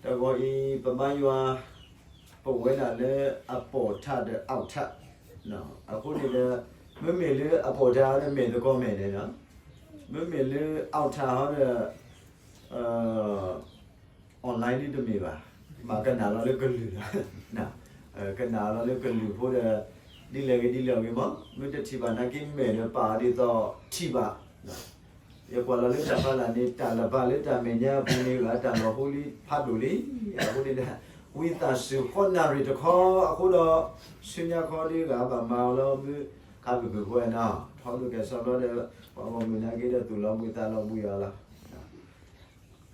တဂီၤအံၤ ပဘါယွၤ ပဝဲဒၣ်လၢအပိာ်ထးဒီး အီၣ်ထး, အဃိန့ၣ်ဒီး မ့မ့ၢ်လၢအပိာ်ထးဒီး မဲာ်သကိးမဲာ်န့ၣ်လီၤ. မ့မ့ၢ်လၢအီၣ်ထးဟီဒီး online ဒ်တမ့ၢ်ဘၣ်, ဘၣ်ကနၣ်လီၤလၢကလုၢ်လီၤ. ကနၣ်လီၤလၢကလုၢ်ဖိဒီး ဒ်လဲၣ်ဂ့ၤဒ်လဲၣ်ဂ့ၤမး, မ့ၢ်တထံၣ်ဘၣ်နာ်က့ မဲာ်ဒီးပာ်အီၤဒ်သိးထံၣ်ဘၣ် ယကွၢ်လီၤလၢတၢ်ဖးလၢ်န့ၣ် တၢ်လၢဘၣ်လၢတၢ်မဲာ်ညါအပူၤန့ၣ် ဂၤတၢ်လီၤဟိလံဖးဒိၣ်လံ. အဃိန့ၣ်ဒီး ဝံသးစူၤဃီနၣ်ရံၣ်တခီအဃိဒီး ဆူညါခီဒ်ဂၤဘၣ်မၤအီၤလၢမုၢ်ခါပူၤကွံာ်ဖိနီၤ, ထီဒိၣ်ကဲစီဘျီဒီး ပှၤဂီၢ်မုၢ်နာ်က့ဒီးသူၣ်လီၤဘှံးသးလီၤဘှံးအီၤလီၤ.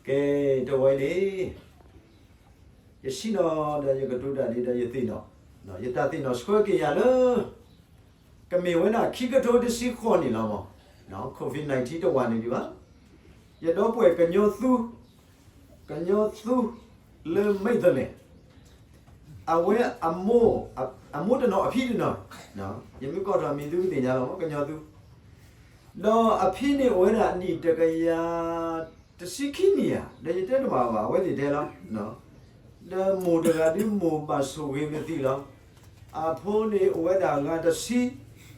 ကဲ, တဝဲန့ၣ် ယဆံးနီၤဒီးယကတိၤတၢ်ဒ်ဒီးယသ့ၣ်နီၣ်, ယတၢ်သ့ၣ်နီၣ်ဆှၢက့ၤယၤလၢ ကမ့ၢ်ဝဲဒၣ်ခံကထိတဆံဃိးနံၣ်လီၤမး, COVID nineteen တဝာ်န့ၣ်ဒံးဘၣ်. ယဒီပုၢ်ဝဲၢ်ကညီသူ, ကညီသူလၢမဲၢ်သလဲၣ်, အဝဲအမိၢ်, အမိၢ်တနီၤအဖံတနီၤ, ယမ့ၢ်ကိးထီၣ်မံၤသုကသ့ၣ်ညါလီၤ ကညီသူ, ဒီးအဖံန့ၣ်အိၣ်ဝဲဒၣ်အနံၣ်တကယၤတဆံခံနံၣ်ဧါ, ဒီးယတဲတဘၣ်ဘၣ် အဝဲသ့ၣ်တဲလီၤ. ဒီးမိၢ်တဂၤဒုးမိၢ်ဘၣ်ဆိၣ်ဂ့ၤမသံးလီၤ. အဖိန့ၣ်အိၣ်ဝဲဒၣ်အဂၤတဆံ,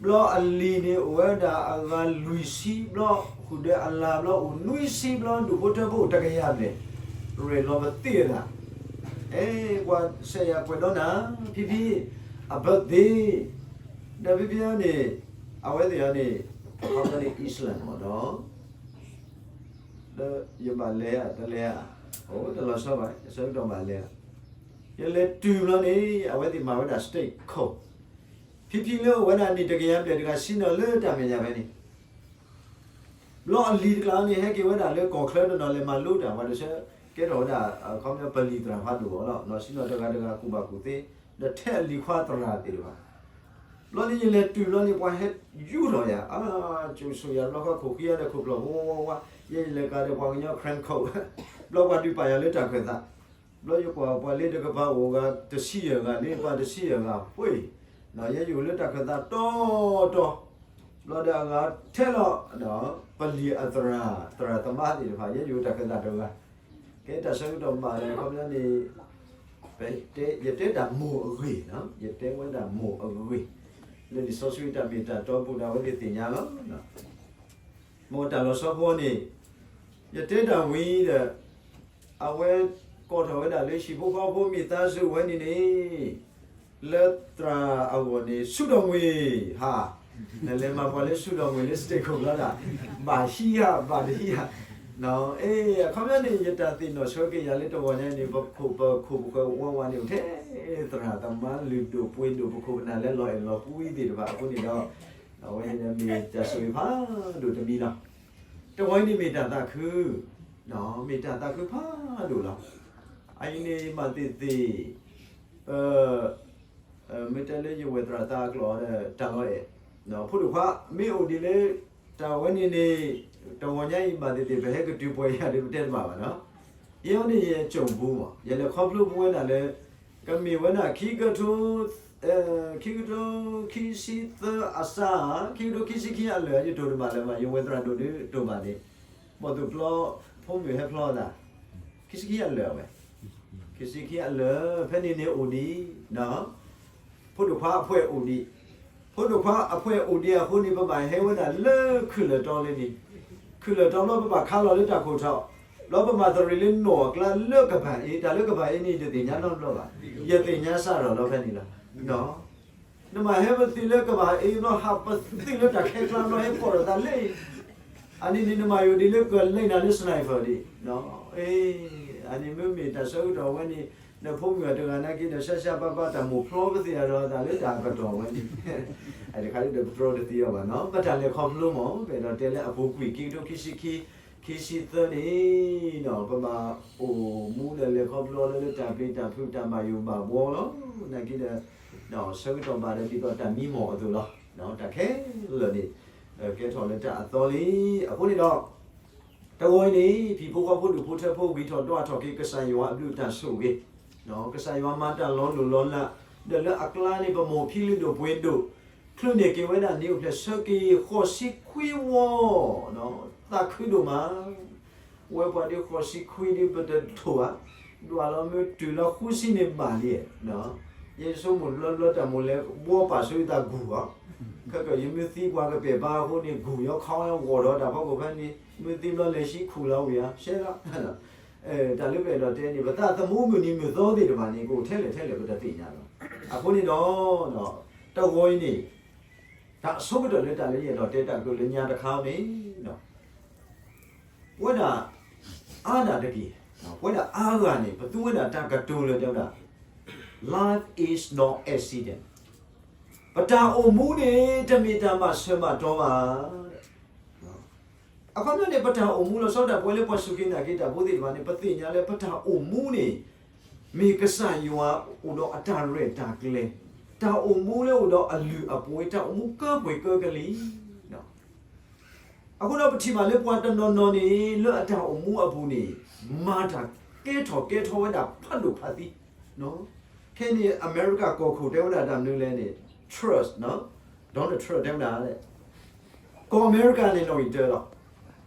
ဘျီအလံၤန့ၣ်အိၣ်ဝဲဒၣ်အဂၤလွံၢ်ဆံ, ဘျီဃုာ်ဒီးအလၤ ဘျီအိၣ်နွံဆံ, ဘျီဒူၣ်ဖိထၢဖိအိၣ်တကယၤဘျဲၣ်, ရဲၣ်လီၤပသ့ၣ်အသး, အဲ, ပှၤစဲးယၤကွဲးဒီးနၤ, ဖံဖံ, အ birthday, ဒီးဖံဖံန့ၣ်, အဝဲသ့ၣ်အန့ၣ်, ခီဖျိန့ၣ် Islam မ့ၢ်နီၤ ဒီးယဘၣ်လဲၤဧါ တလဲၤဧါ, အိၣ်တလီၤဆီဘၣ် ဆၢကတီၢ်ဘၣ်လဲၤ, ယလဲၤတုၤဘျီန့ၣ် အဝဲသ့ၣ်မၤဝဲဒၣ် stage ခိၣ်, ဖံဖံလၢအိၣ်ဝဲဒၣ်နံၣ်တကယၤဘျဲၣ်တဂၤဆံးနီၤလၢတၢ်မဲာ်ညါဖဲန့ၣ် ဘျီအလံၤတကျါန့ၣ် ဟဲက့ၤဝဲဒၣ်လၢကီၢ်ချၢတနီၤလဲၤမၤလိတၢ် ပှၤတဆၢကဲထီၣ်ဝဲဒၣ် ခီပညီပလံၤသရၣ်ဖးဒိၣ်အီၤလီၤ. ဆံးနီၤတဂၤတဂၤကူၣ်ဘၣ်ကူၣ်သ့, ဒီးထဲအလံၤခွါသရၣ်သ့ၣ်တဖၣ်, ဘျီန့ၣ်ယလဲၤတုၤဘျီန့ၣ် ပှၤဟဲယူၢ်ထီၣ်ယၤ, အါ, ကၠိဆိၣ်ယၤ ဘျီဃီခိၣ်ဃံအါဒီးခိၣ်ဖျီၣ်ဝါဝါဝါ, ယဲယလဲၤကၤဒီးပှၤကညီ crank code, ဘျီပှၤဒုးပာ်ယၤလၢတၢ်ခၢၣ်သး, ဘျီယကွၢ်ပှၤလ့တကပၤအိၣ်ဂၤတဆံယဲၢ်ဂၤ လ့ပှၤတဆံယဲၢ်ဂၤ, ပှ့ၤ ယဲယအိၣ်လၢတၢ်ခၢၣ်သးတီတီ, ဘျီဒီးအဂၤထဲလီၤ, ပလံၤအသရၣ်, သရၣ်သမါသ့ၣ်တဖၣ် ယဲယအိၣ်တၢ်ခၢၣ်သးတဂၤ, ကဲတၢ်ဆၢကတီၢ်မးဒီး ခီပညီန့ၣ် ယတဲတၢ်မိၢ်အဂ့ၢ်, ယတဲဝဲဒၣ်မိၢ်အဂ့ၢ်, လၢလံာ်စီဆှံတၢ်မ့ၢ်တၢ်တီပူၤဒီး အဝဲသ့ၣ်သ့ၣ်ညါလီၤ. မ်တၢ်လီၤဆီဖိန့ၣ် ယတဲတၢ်ဝံၤဒီး အဝဲကိးထီၣ်ဝဲဒၣ်လၢဟံၣ်ဖိဃီဖိ မိသားစု ဝဲန့ၣ်န့ၣ် လၢသရၣ်အဂီၢ်န့ၣ် ဆူၣ်ထီၣ်မှံဟး, နလဲၤမၤပှၤလၢဆူၣ်ထီၣ်မှံလၢ stage ခိၣ်ဘျီဒၣ်, ဘၣ်ဟံးဧါ ဘၣ်တဟံးဧါ, အဲ, အခီပညီန့ၣ် ယတၢ်သ့ၣ်နီၣ်ဆၢက့ၤယၤလၢတဂီၤညါန့ၣ် ပခိၣ်ပခိၣ်ပဃၢၤဝါဝါန့ၣ် ထဲသရၣ်သမါလုၢ်ဒိၣ်ပှ့ၤဒိၣ် ပခိၣ်ပနၢ်လၢလီၤအဲၣ်လီၤကွံသ့ၣ်တဖၣ်အဃိန့ၣ်ဒီး အဝဲန့ၣ်မ့ၢ်တၢ်ဆိၣ်ဂ့ၤဖးဒိၣ်တမံၤလီၤ. တဂီၤအံၤန့ၣ်မ့ၢ်တၢ်သးခု, မ့ၢ်တၢ်သးခုဖးဒိၣ်လီၤ. အအံၤန့ၣ်မၤသ့ၣ်သ့ၣ်, ပ မ့ၢ်တဲလၢယဝဲၢ်သရၣ်သးကျိာ်ဒီးတၢ်လီၤအဲၣ်, ဖိဒိၣ်ခွါ မ့ၢ်အိၣ်ဒ်လၢ တၢ်ဝဲန့ၣ်န့ၣ် တဂီၤညါအံၤဘၣ်သ့ၣ်သ့ၣ် ပဟဲကတုၤပှဲၤယၤဒီးပတဲတဘၣ်ဘၣ်နီၤ. ယဲန့ၣ်ယဲ ကၠိၣ်ပူၤမး ယလဲၤခီဖျိပဝဲဒၣ်လၢ ကမ့ၢ်ဝဲဒၣ်ခံကထိ ခံကထိခံဆံသၢအစး, ခံကထိခံဆံခံအလၢာ် ယတိၢ်တဘၣ်လၢၤဘၣ် ယဝဲၢ်သရၣ်ဒိၣ်ဒုးတိၢ်ဘၣ်န့ၣ်, ဘီၣ်သိၣ်ပျီ ဖိမုၣ်ဟဲဖျီသး, ခံဆံခံအလၢာ်ဝဲ, ခံဆံခံအလၢာ် ဖဲန့ၣ်န့ၣ်အိၣ်ဒံး ဖိဒိၣ်ခွါအဖှဲးအိၣ်ဒံး, ဖိဒိၣ်ခွါအဖှဲးအိၣ်ဒံးအဃိန့ၣ် ပဘၣ်ဟဲဝဲဒၣ်လၢခုၣ်လၢၢ်တီလၢန့ၣ်, ခုၣ်လၢၢ်တီဘျီပဘၣ်ခါလီၤလၢတၢ်ခိၣ်ထီၣ်, ဘျီပမၤသရံးလၢနီၢ်အကျါလၢကဘၣ်အ့, တၢ်လၢကဘၣ်အ့န့ၣ် ယတသ့ၣ်ညါနီတဘျီဘၣ်, ယသ့ၣ်ညါစးထီၣ်လီၤဖဲန့ၣ်လီၤ. နမၤဟဲပသံးလၢကဘၣ်အ့ဘျီ ဟးပသံးလၢတၢ်ခဲကျါဘျီ ဟဲဖီၣ်ထီၣ်သးလၢ အန့ၣ်န့ၣ် နမၤယိၣ်ဒ်လၢကလဲၤနၤလၢ sniper ဒံး, အန့ၣ်မ့မ့ၢ်တၢ်ဆၢကတီၢ်ဝဲန့ၣ်, ဒီးဖိမုၣ်အတဂၤနာ်က့ဒီး ရှါရှါပါပါ တၢ်မိၣ်ဖျီပသ့ၣ်အဒီးအသးလၢတၢ်ကတီၢ်ဝဲန့ၣ်, တခါဒ်ဒီးပတြီတသ့အီၤဘၣ်နီၤ, ပတၢ်လဲၤခီဖျိမး ပအဲၣ်ဒိးတဲလၢအပူၤကွံာ် ခံကထိခံဆံခံ, ခံဆံသၢန့ၣ်ဒီး ပဘၣ်အိၣ်မူဒီးလဲၤခီဖျိလၢတၢ်ပျံၤတၢ်ဖုးတၢ်ဘၣ်ယိၣ်ဘၣ်ဘှီလီၤ. နာ်က့ဒီး ဆၢကတီၢ်ဘၣ်ဒီးဒ်သိးတၢ်မံမီၢ်အသိးလီၤ. တၢ်ခဲလၢာ်န့ၣ် ကဲထီၣ်လၢတၢ်အသီလံ. အဃိန့ၣ်ဒီး တဂီၤအံၤန့ၣ် ဟံၣ်ဖိဃီဖိဒူၣ်ဖိထၢဖိ ဂံၢ်ထီၣ်ဒွးထီၣ်က့ၤ ကစၢ်ယွၤအဘျုးတၢ်ဆိၣ်ဂ့ၤ, ကစၢ်ယွၤမၤတၢ်လီၤလိၢ်လီၤလး, ဒီးလၢအကျါန့ၣ် ပမိၢ်ဖံလုၢ်ဒိၣ်ပှ့ၤဒိၣ်, ချုးန့ၢ်က့ၤဝဲဒၣ်န့ၣ်အိၣ်ဖျဲၣ်ဆၢက့ၤ ဃိးဆံခွံဝီ, သးခုဒိၣ်မး, ဝဲပှၤဒ်ဃိးဆံခွံဒ်ပတထိၣ်ဘၣ်, ဒွးလီၤမ့ၢ်တုၤလီၤဃုဆံန့ၣ်ဘၣ်လံ, ယဆိကမိၣ်တဘျီဘျီတၢ်မိၣ်လဲၤဘှီပာ်ဆိယသးဂုၢ်အီၤ, ခဲကၢ်ယမ့ၢ်သံပှၤကပဲာ်ပါအဃိန့ၣ် ဂုၢ်ယီခီဝဲဂီၤဒီးတၢ်ဖီခိၣ်ဖဲန့ၣ် မ့ၢ်သံဘျီလဲၤဆံခူၣ်လီၤဝံၤဧါ ရှဲလီၤ တၢ်လၢပအဲၣ်ဒိးတဲန့ၣ် ပသးသမူမုၢ်နံၤမုၢ်သီသ့ၣ်တဖၣ်န့ၣ် ကအိၣ်ထဲလဲၣ်ထဲလဲၣ်ပတသ့ၣ်ညါလီၤ. အဃိန့ၣ်ဒီး တဂီၤအံၤန့ၣ် တၢ်အဆိကတၢၢ်လၢတၢ်လၢယအဲၣ်ဒိးတဲတၢ်ကတိၤလၢညါတခါန့ၣ် ပဝဲဒၣ်အါဒၣ်တက့ၢ်, ပဝဲဒၣ်အါဂၤန့ၣ် ပသူဝဲဒၣ်တၢ်ကတိၤလၢတဲဝဲဒၣ် Life is not accident. ပတၢ်အိၣ်မူန့ၣ် တမ့ၢ်တၢ်မၤဆၢမၤတီဘၣ်. အခီပညီန့ၣ် ပတၢ်အိၣ်မူလီၤဆီဒၣ်ပှဲၤလၢပှၤစူၢ်က့ၤနာ်က့ၤတၢ်ဖိသ့ၣ်တဖၣ်န့ၣ် ပသ့ၣ်ညါလၢပတၢ်အိၣ်မူန့ၣ် မ့ၢ်ကစၢ်ယွၤအိၣ်ဒီးအတၢ်ရဲၣ်တၢ်ကျဲၤ, တၢ်အိၣ်မူလၢအိၣ်ဒီးအလုၢ်အပှ့ၤ, တၢ်အိၣ်မူကၢပှဲၤကၢကလံၤ အဃိဒီးပထံၣ်ဘၣ်လၢပှၤတနီၤနီၤန့ၣ် လၢအတၢ်အိၣ်မူအပူၤန့ၣ် မၤတၢ်ကဲထီၣ်ကဲထီဝဲဒၣ်ဖးဒိၣ်ဖးသံ. ခဲအံၤန့ၣ် အမဲရကၤကီၢ်ခိၣ်တဲဝဲဒၣ်တၢ်မနုၤလဲၣ်န့ၣ် Trump, Donald Trump တဲဝဲဒၣ် ကီၢ်အမဲရကၤန့ၣ် နီၣ်ဂံၢ်တၢလီၤ.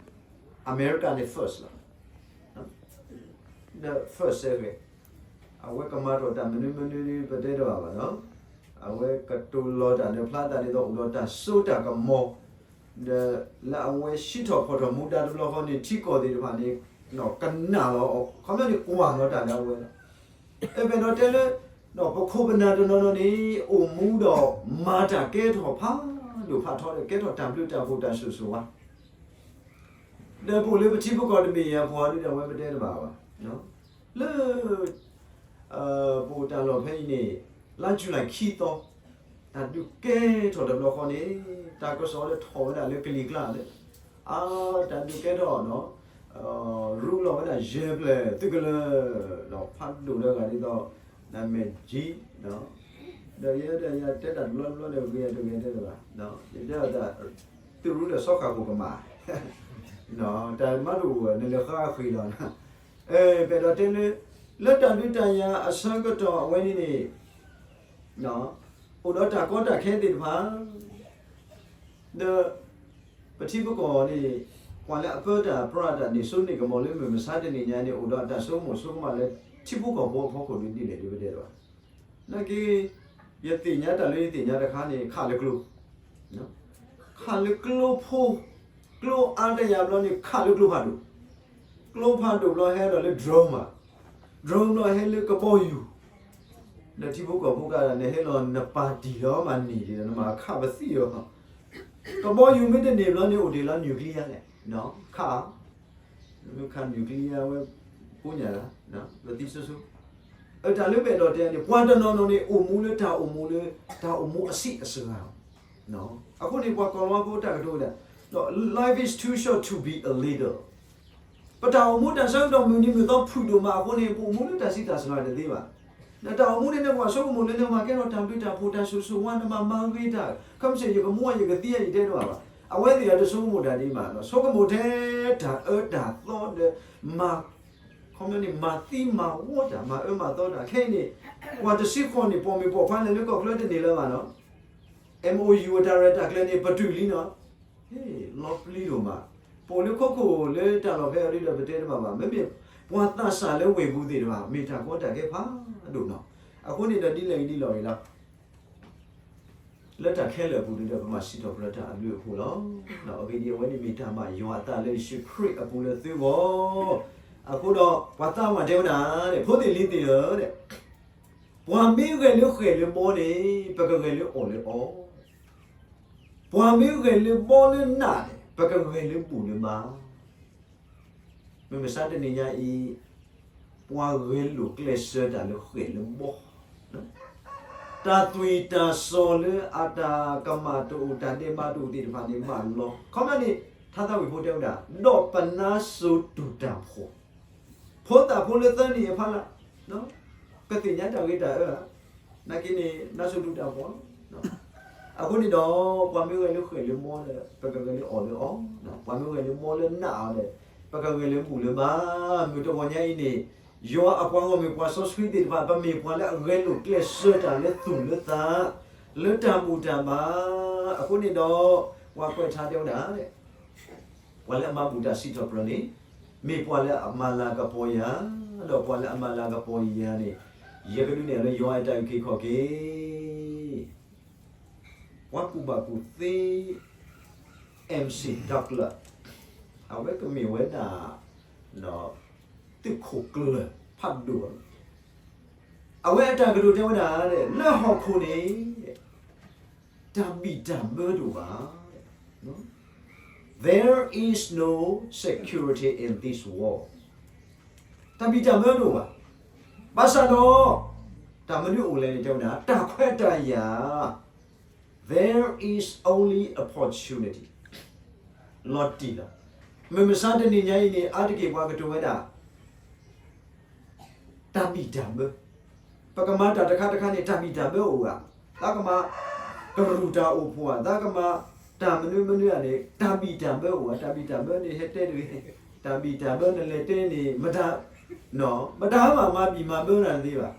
အမဲရကၤန့ၣ် first လီၤ. ဒီး first စဲဃဲ အဝဲကမၤထီၣ်တၢ်မနုၤမနုၤ ပတဲတဘၣ်ဘၣ်နီၤ. အဝဲကတိၤလီၤတၢ်ဒီးဖျါသးဒ်သိးအိၣ်ဒီးတၢ်စိတၢ်ကမီၤ, ဒီးလၢအဝဲဟံးထီၣ်ဖီၣ်ထီၣ်မူဒါတဘျီဃီန့ၣ် ထံကီၢ်သ့ၣ်တဖၣ်န့ၣ် ကနၣ်လီၤအီၤ, ခီပညီန့ၣ်ကွၢ်လီၤတၢ်လၢအဝဲလီၤ. ပအဲၣ်ဒိးတဲလၢ ပခိၣ်ပနၢ်တနီၤနီၤန့ၣ် အိၣ်မူဒီးမၤတၢ်ကဲထီၣ်ဖးဒိၣ်ဖးထီဒီး ကဲထီၣ်တၢ်ဘျုးတၢ်ဖှိၣ်တၢ်ဆိၣ်ဂ့ၤဆိၣ်ဝါ ဒီးပအိၣ်လၢပထံဖိကီၢ်တဘ့ၣ်အံၤအပူၤဒီး အဝဲပတဲတဘၣ်ဘၣ်. လၢ ပအိၣ်တၢ်လီၢ်ဖဲအံၤန့ၣ် လါယူၤလံခံသီ တၢ်ဒုးကဲထီၣ်တဘျီဃီန့ၣ် တၢ်ကစီၣ်လၢထီၣ်ဝဲဒၣ်လၢကလံၤကျါလၢ အါ တၢ်ဒုးကဲထီၣ်နီၤ ရူလီၤဝဲဒၣ်ယဲၢ်ဖျၢၣ်သုးကလၢၤ ဒီးဖးဒိၣ်ဒီးဂၤဒ်သိး နမဲာ်ကၠံ ဒီးယဲဒီးယတဲတၢ်တဘျီတဘျီဒီးဂ့ၤတဂ့ၤတဲတဘၣ် ယတဲအီၤတၢ် သုးရူဒီးစီၤဃာ်ခိၣ်ကမၣ် တၢ်မၤတအိၣ်နလဲၤဃါဃံလီၤ ပအဲၣ်ဒိးတဲလၢ လၢတၢ်ဒုးတၢ်ယၤအဆၢကတီၢ်အဝဲန့ၣ်န့ၣ် အိၣ်ဒီးတၢ်ကီတၢ်ခဲသ့ၣ်တဖၣ် ဒီး ပထံပကီၢ်န့ၣ် ပှၤလၢအပၢတၢ်ပြးတၢ်န့ၣ် စိန့ၢ်ကမီၤလၢမုၢ်မဆါတနံၤညါန့ၣ် အိၣ်ဒီးအတၢ်ဆိကမိၣ်ဆိကမးလၢ ထံဖိကီၢ်ဖိအဖီခိၣ်ဒ်လဲၣ်ဒ်ပတဲတဘၣ်. နာ်က့ ယသ့ၣ်ညါတၢ်လၢယသ့ၣ်ညါတခါန့ၣ် ခးလၢကျိ ခးလၢကျိဖိ ကျိအါတယၤဘျီန့ၣ် ခးလၢကျိဖးဒိၣ်, ကျိဖးဒိၣ်ဘျီဟဲဒီးလၢ drone ဘၣ်, drone ဘျီဟဲလၢကဘီယူၤ, ဒီးထံဖိကီၢ်ဖိကဒီး နဟဲလီၤနပာ်တံၢ်လီၤမၤန့ၢ်ဒံးဒီး နမၤခးပသံၣ်အီၤ, ကဘီယူၤမ့ၢ်တန့ၢ်ဘျီန့ၣ် အိၣ်ဒံးလီၤ nuclear လဲၣ်, ခး မ့ၢ်ခး nuclear ဝဲ ကိးညါလၢ ပသံစိစိ, အတၢ်လၢပအဲၣ်ဒိးတဲန့ၣ် ပှၤတနီၤနီၤန့ၣ် အိၣ်မူလၢတၢ်အိၣ်မူလၢ တၢ်အိၣ်မူအဆံးအစှၤလီၤ. အဃိန့ၣ် ပှၤကီၤလၤဝါဖိတၢ်ကတိၤဝဲဒၣ် life is too short to be a leader. ပတၢ်အိၣ်မူတၢ်ဆၢကတီၢ်မုၢ်နံၤမုၢ်သီဖုၣ်ဒိၣ်မးအဃိန့ၣ် ပအိၣ်မူလၢတၢ်ဆံးတၢ်စှၤတသ့ဘၣ်. နတၢ်အိၣ်မူန့ၣ် နကဘၣ်ဆိကမိၣ်လၢနကဘၣ်ကဲထီၣ်တၢ်ဘျုးတၢ်ဖှိၣ် တၢ်ဆိၣ်ဂ့ၤဆိၣ်ဝါ နဘၣ်မၤဂ့ၤတၢ် ခီမ့ၢ်စ့ၢ် ယကမူယကသံယတဲတဘၣ်ဘၣ်. အဝဲသ့ၣ်အတဆိကမိၣ်တၢ်ဒ်မး ဆိကမိၣ်ထဲတၢ်အၢတၢ်သီဒီး မၤ ခီပညီန့ၣ် မၤသံမၤဝီတၢ် မၤအၢမၤသီတၢ် ခဲအံၤန့ၣ် ပှၤတဆံဃိးန့ၣ် ပိာ်မုၣ်ပိာ်ခွါလဲၤလၢကီၢ်ချၢတန့ၢ်လၢၤဘၣ်နီၤ. MOU အတၢ်ရဲၣ်တၢ်ကျဲၤန့ၣ် ပတုာ်လံနီၤ. လီၤပျံၤဒိၣ်မး, ပအိၣ်လၢခိခိၣ်လၢတၢ်လီၢ်ဖဲအံၤဒီးပတဲတဘၣ်ဘၣ်. မ့မ့ၢ်ပှၤသးစၢ်လၢဝ့ၢ်ပူၤသ့ၣ်တဖၣ် မ့ၢ်တၢ်ကီတၢ်ခဲဖးဒိၣ်နီၤ. အဃိန့ၣ်ဒီးဒ်လဲၣ်ဂ့ၤဒ်လဲၣ်ဂ့ၤလီၤ လၢတၢ်ခဲလၢာ်အပူၤဒီး ပမၤစံးထီၣ်ပတြၢၤတၢ်အဘျုးအဖှိၣ်လီၤ. အဂ့ၢ်ဒ်အံၤ အဝဲန့ၣ်မ့ၢ်တၢ်ဘၣ်ယွၤအသးလၢယ့ၣ်ၡူးခရံာ်အပူၤလၢသုဂီၢ်. အဃိဒီး ပှၤသးဝးတဲဝဲဒၣ် ဖိသ့ၣ်လံၤသ့ၣ်ဧၢ, ပှၤမ့ၢ်ဂဲၤလၢဃဲၣ်လၢဘီန့ၣ် ပကဂဲၤလၢအီၣ်လၢအီ, ပှၤမ့ၢ်ဂဲၤလၢဘီလၢနးန့ၣ် ပကဂဲၤလၢဘူၣ်လၢဘါ မုၢ်မဆါတနံၤညါအံၤ ပှၤဂဲၤလိာ်ကျဲးစၢးတၢ်လၢဃဲၣ်လၢဘီ, တၢ်သွံၣ်တၢ်စီၤလၢအတၢ်ကမၣ်တအိၣ် တၢ်ဒဲးဘးတအိၣ်သ့ၣ်တဖၣ်န့ၣ် ဘၣ်လီၤ. ခီပညီန့ၣ် ထါသးဝံၣ်ဖိတဲဝဲဒၣ် ဒီးပနါစိၤတူၢ်တၢ်ဖှီၣ်, ဖိသၣ်ဖိလၢသၢနံၣ်အဖီလာ် ကသ့ၣ်ညါတၢ်ဂ့ၤတၢ်အၢ, နာ်က့န့ၣ် နါစိၤတူၢ်တၢ်ဖှီၣ်လီၤ. အဃိန့ၣ်ဒီး ပှၤမ့ၢ်ဂဲၤလၢဃဲၣ်လၢဘီဒီး ပကဂဲၤလၢအီၣ်လၢအီ, ပှၤမ့ၢ်ဂဲၤလၢဘီလၢနးအီၤဒီး ပကဂဲၤလၢဘူၣ်လၢဘါ. မုၢ်တဂီၤညါအံၤန့ၣ် ယွၤအပှၤဂီၢ်မုၢ်ပှၤစီဆှံသ့ၣ်တဖၣ် ပမ့ၢ်ပှၤလၢအဂဲၤလိာ်ကျဲးစၢးတၢ်လၢသူၣ်လၢသး လၢတၢ်ဘူၣ်တၢ်ဘါ. အဃိန့ၣ်ဒီး ပှၤကွဲးထါတဲဝဲဒၣ် ပှၤလၢအမၤဘူၣ်တၢ်စံးထီၣ်ပတြၢၤန့ၣ် မ့ၢ်ပှၤလၢအမၤလၤကပီၤယၤ, ဒီးပှၤလၢအမၤလၤကပီၤယၤန့ၣ်, ယကဒုးနဲၣ်လၢယွၤအတၢ်အုၣ်က့ၤခီၣ်က့ၤ ပှၤကူၣ်ဘၣ်ကူၣ်သ့ M C Douglas အဝဲကမ့ၢ်ဝဲဒၣ် သုးခိၣ်ကျၢၢ်ဖးဒိၣ်, အဝဲအတၢ်ကတိၤတဲဝဲဒၣ် လၢဟီၣ်ခိၣ်န့ၣ် တၢ်ဘံၣ်တၢ်ဘၢတအိၣ်ဘၣ်. There is no security in this world. တၢ်ဘံၣ်တၢ်ဘၢတအိၣ်ဘၣ်. ဘၣ်ဆၣ်ဒီး တၢ်မနုၤအိၣ်လဲၣ်န့ၣ် တဲဝဲဒၣ် တၢ်ခွဲးတၢ်ယာ် There is only opportunity. လီၤတံၢ်လီၤ. မုၢ်မဆါတနံၤညါအံၤန့ၣ် အါတက့ၢ်ပှၤကတိၤဝဲဒၣ် တၢ်ဘံၣ်တၢ်ဘၢ, ပကမၤတၢ်တခါတခါန့ၣ် တၢ်ဘံၣ်တၢ်ဘၢအိၣ်ဧါ, သးကမၤကရူၢ်တၢ်အိၣ်ဖှိၣ်ဧါ, သးကမၤတၢ်မနုၤမနုၤဧါန့ၣ် တၢ်ဘံၣ်တၢ်ဘၢအိၣ်ဧါ, တၢ်ဘံၣ်တၢ်ဘၢန့ၣ်ဟဲတဲတဂ့ၤ, တၢ်ဘံၣ်တၢ်ဘၢနလဲၤတဲန့ၣ် မတၤ, မတၤမၤမၤဘံၣ်မၤဘၢနၤတသ့ဘၣ်.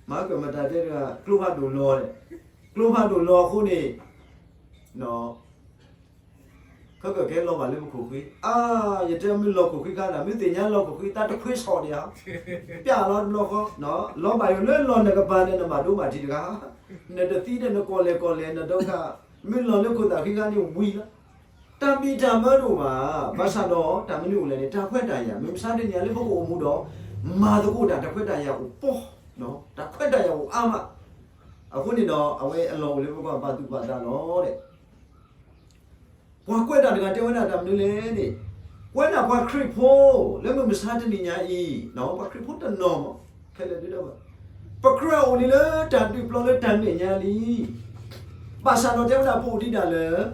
မၤကမတၤတဲတဂၤ ကျိဖးဒိၣ်လီၤ, ကျိဖးဒိၣ်လီၤအဃိန့ၣ် ခီကကဲလီၤဘၣ်လၢပခိၣ်ဃံ, အါ, ယတဲမ့ၢ်လီၤခိၣ်ဃံခါဒၣ် မ့ၢ်သ့ၣ်ညါလီၤခိၣ်ဃံ သးတခွ့ဆီၣ်ဒံးဧါ, ပျၢ်လီၤတဘျီဃီ, လီၤဘၣ်ယိၣ်လၢလီၢ်နကပၤဒီးနဘၣ်ဒိဘၣ်ထံးတဂၤ, နတသံဒီးနကီၢ်လဲၢ်ကီၢ်လဲၢ် နဒိခါ, မ့ၢ်လီၤလၢခိၣ်သၣ်ဃံခါန့ၣ်ဝံၤလီၤ. တၢ်ဘံၣ်တၢ်ဘၢတအိၣ်ဘၣ်, ဘၣ်ဆၣ်ဒီးတၢ်မနုၤအိၣ်လဲၣ်န့ၣ် တၢ်ခွဲးတၢ်ယာ်, မုၢ်မဆါတနံၤညါလၢပကအိၣ်မူဒီး မၤသကိးတၢ် တၢ်ခွဲးတၢ်ယာ်အိၣ်ပှီၢ်, တၢ်ခွဲးတၢ်ယာ်အိၣ်အါမး, အဃိန့ၣ်ဒီး အဝဲအလီၢ်အိၣ်လၢပကဘၣ်သူၣ်ပာ်သးလီၤဒီး ပှၤကွဲးတၢ်တဂၤတဲဝဲဒၣ်တၢ်မနုၤလဲၣ်န့ၣ်, ကွဲးဒၣ်ပှၤခရံာ်ဖိ လၢမုၢ်မဆါတနံၤညါအံၤ, ပှၤခရံာ်ဖိတနီၤမး, ခဲလၢာ်ဒုဒီး ပကြၢးအိၣ်လံလၢတၢ်ဒုးပျီလၢတၢ်မဲာ်ညါလံ, ဘၣ်ဆၣ်ဒီးတဲဝဲဒၣ်ပအိၣ်ဒံးဒၣ်လၢ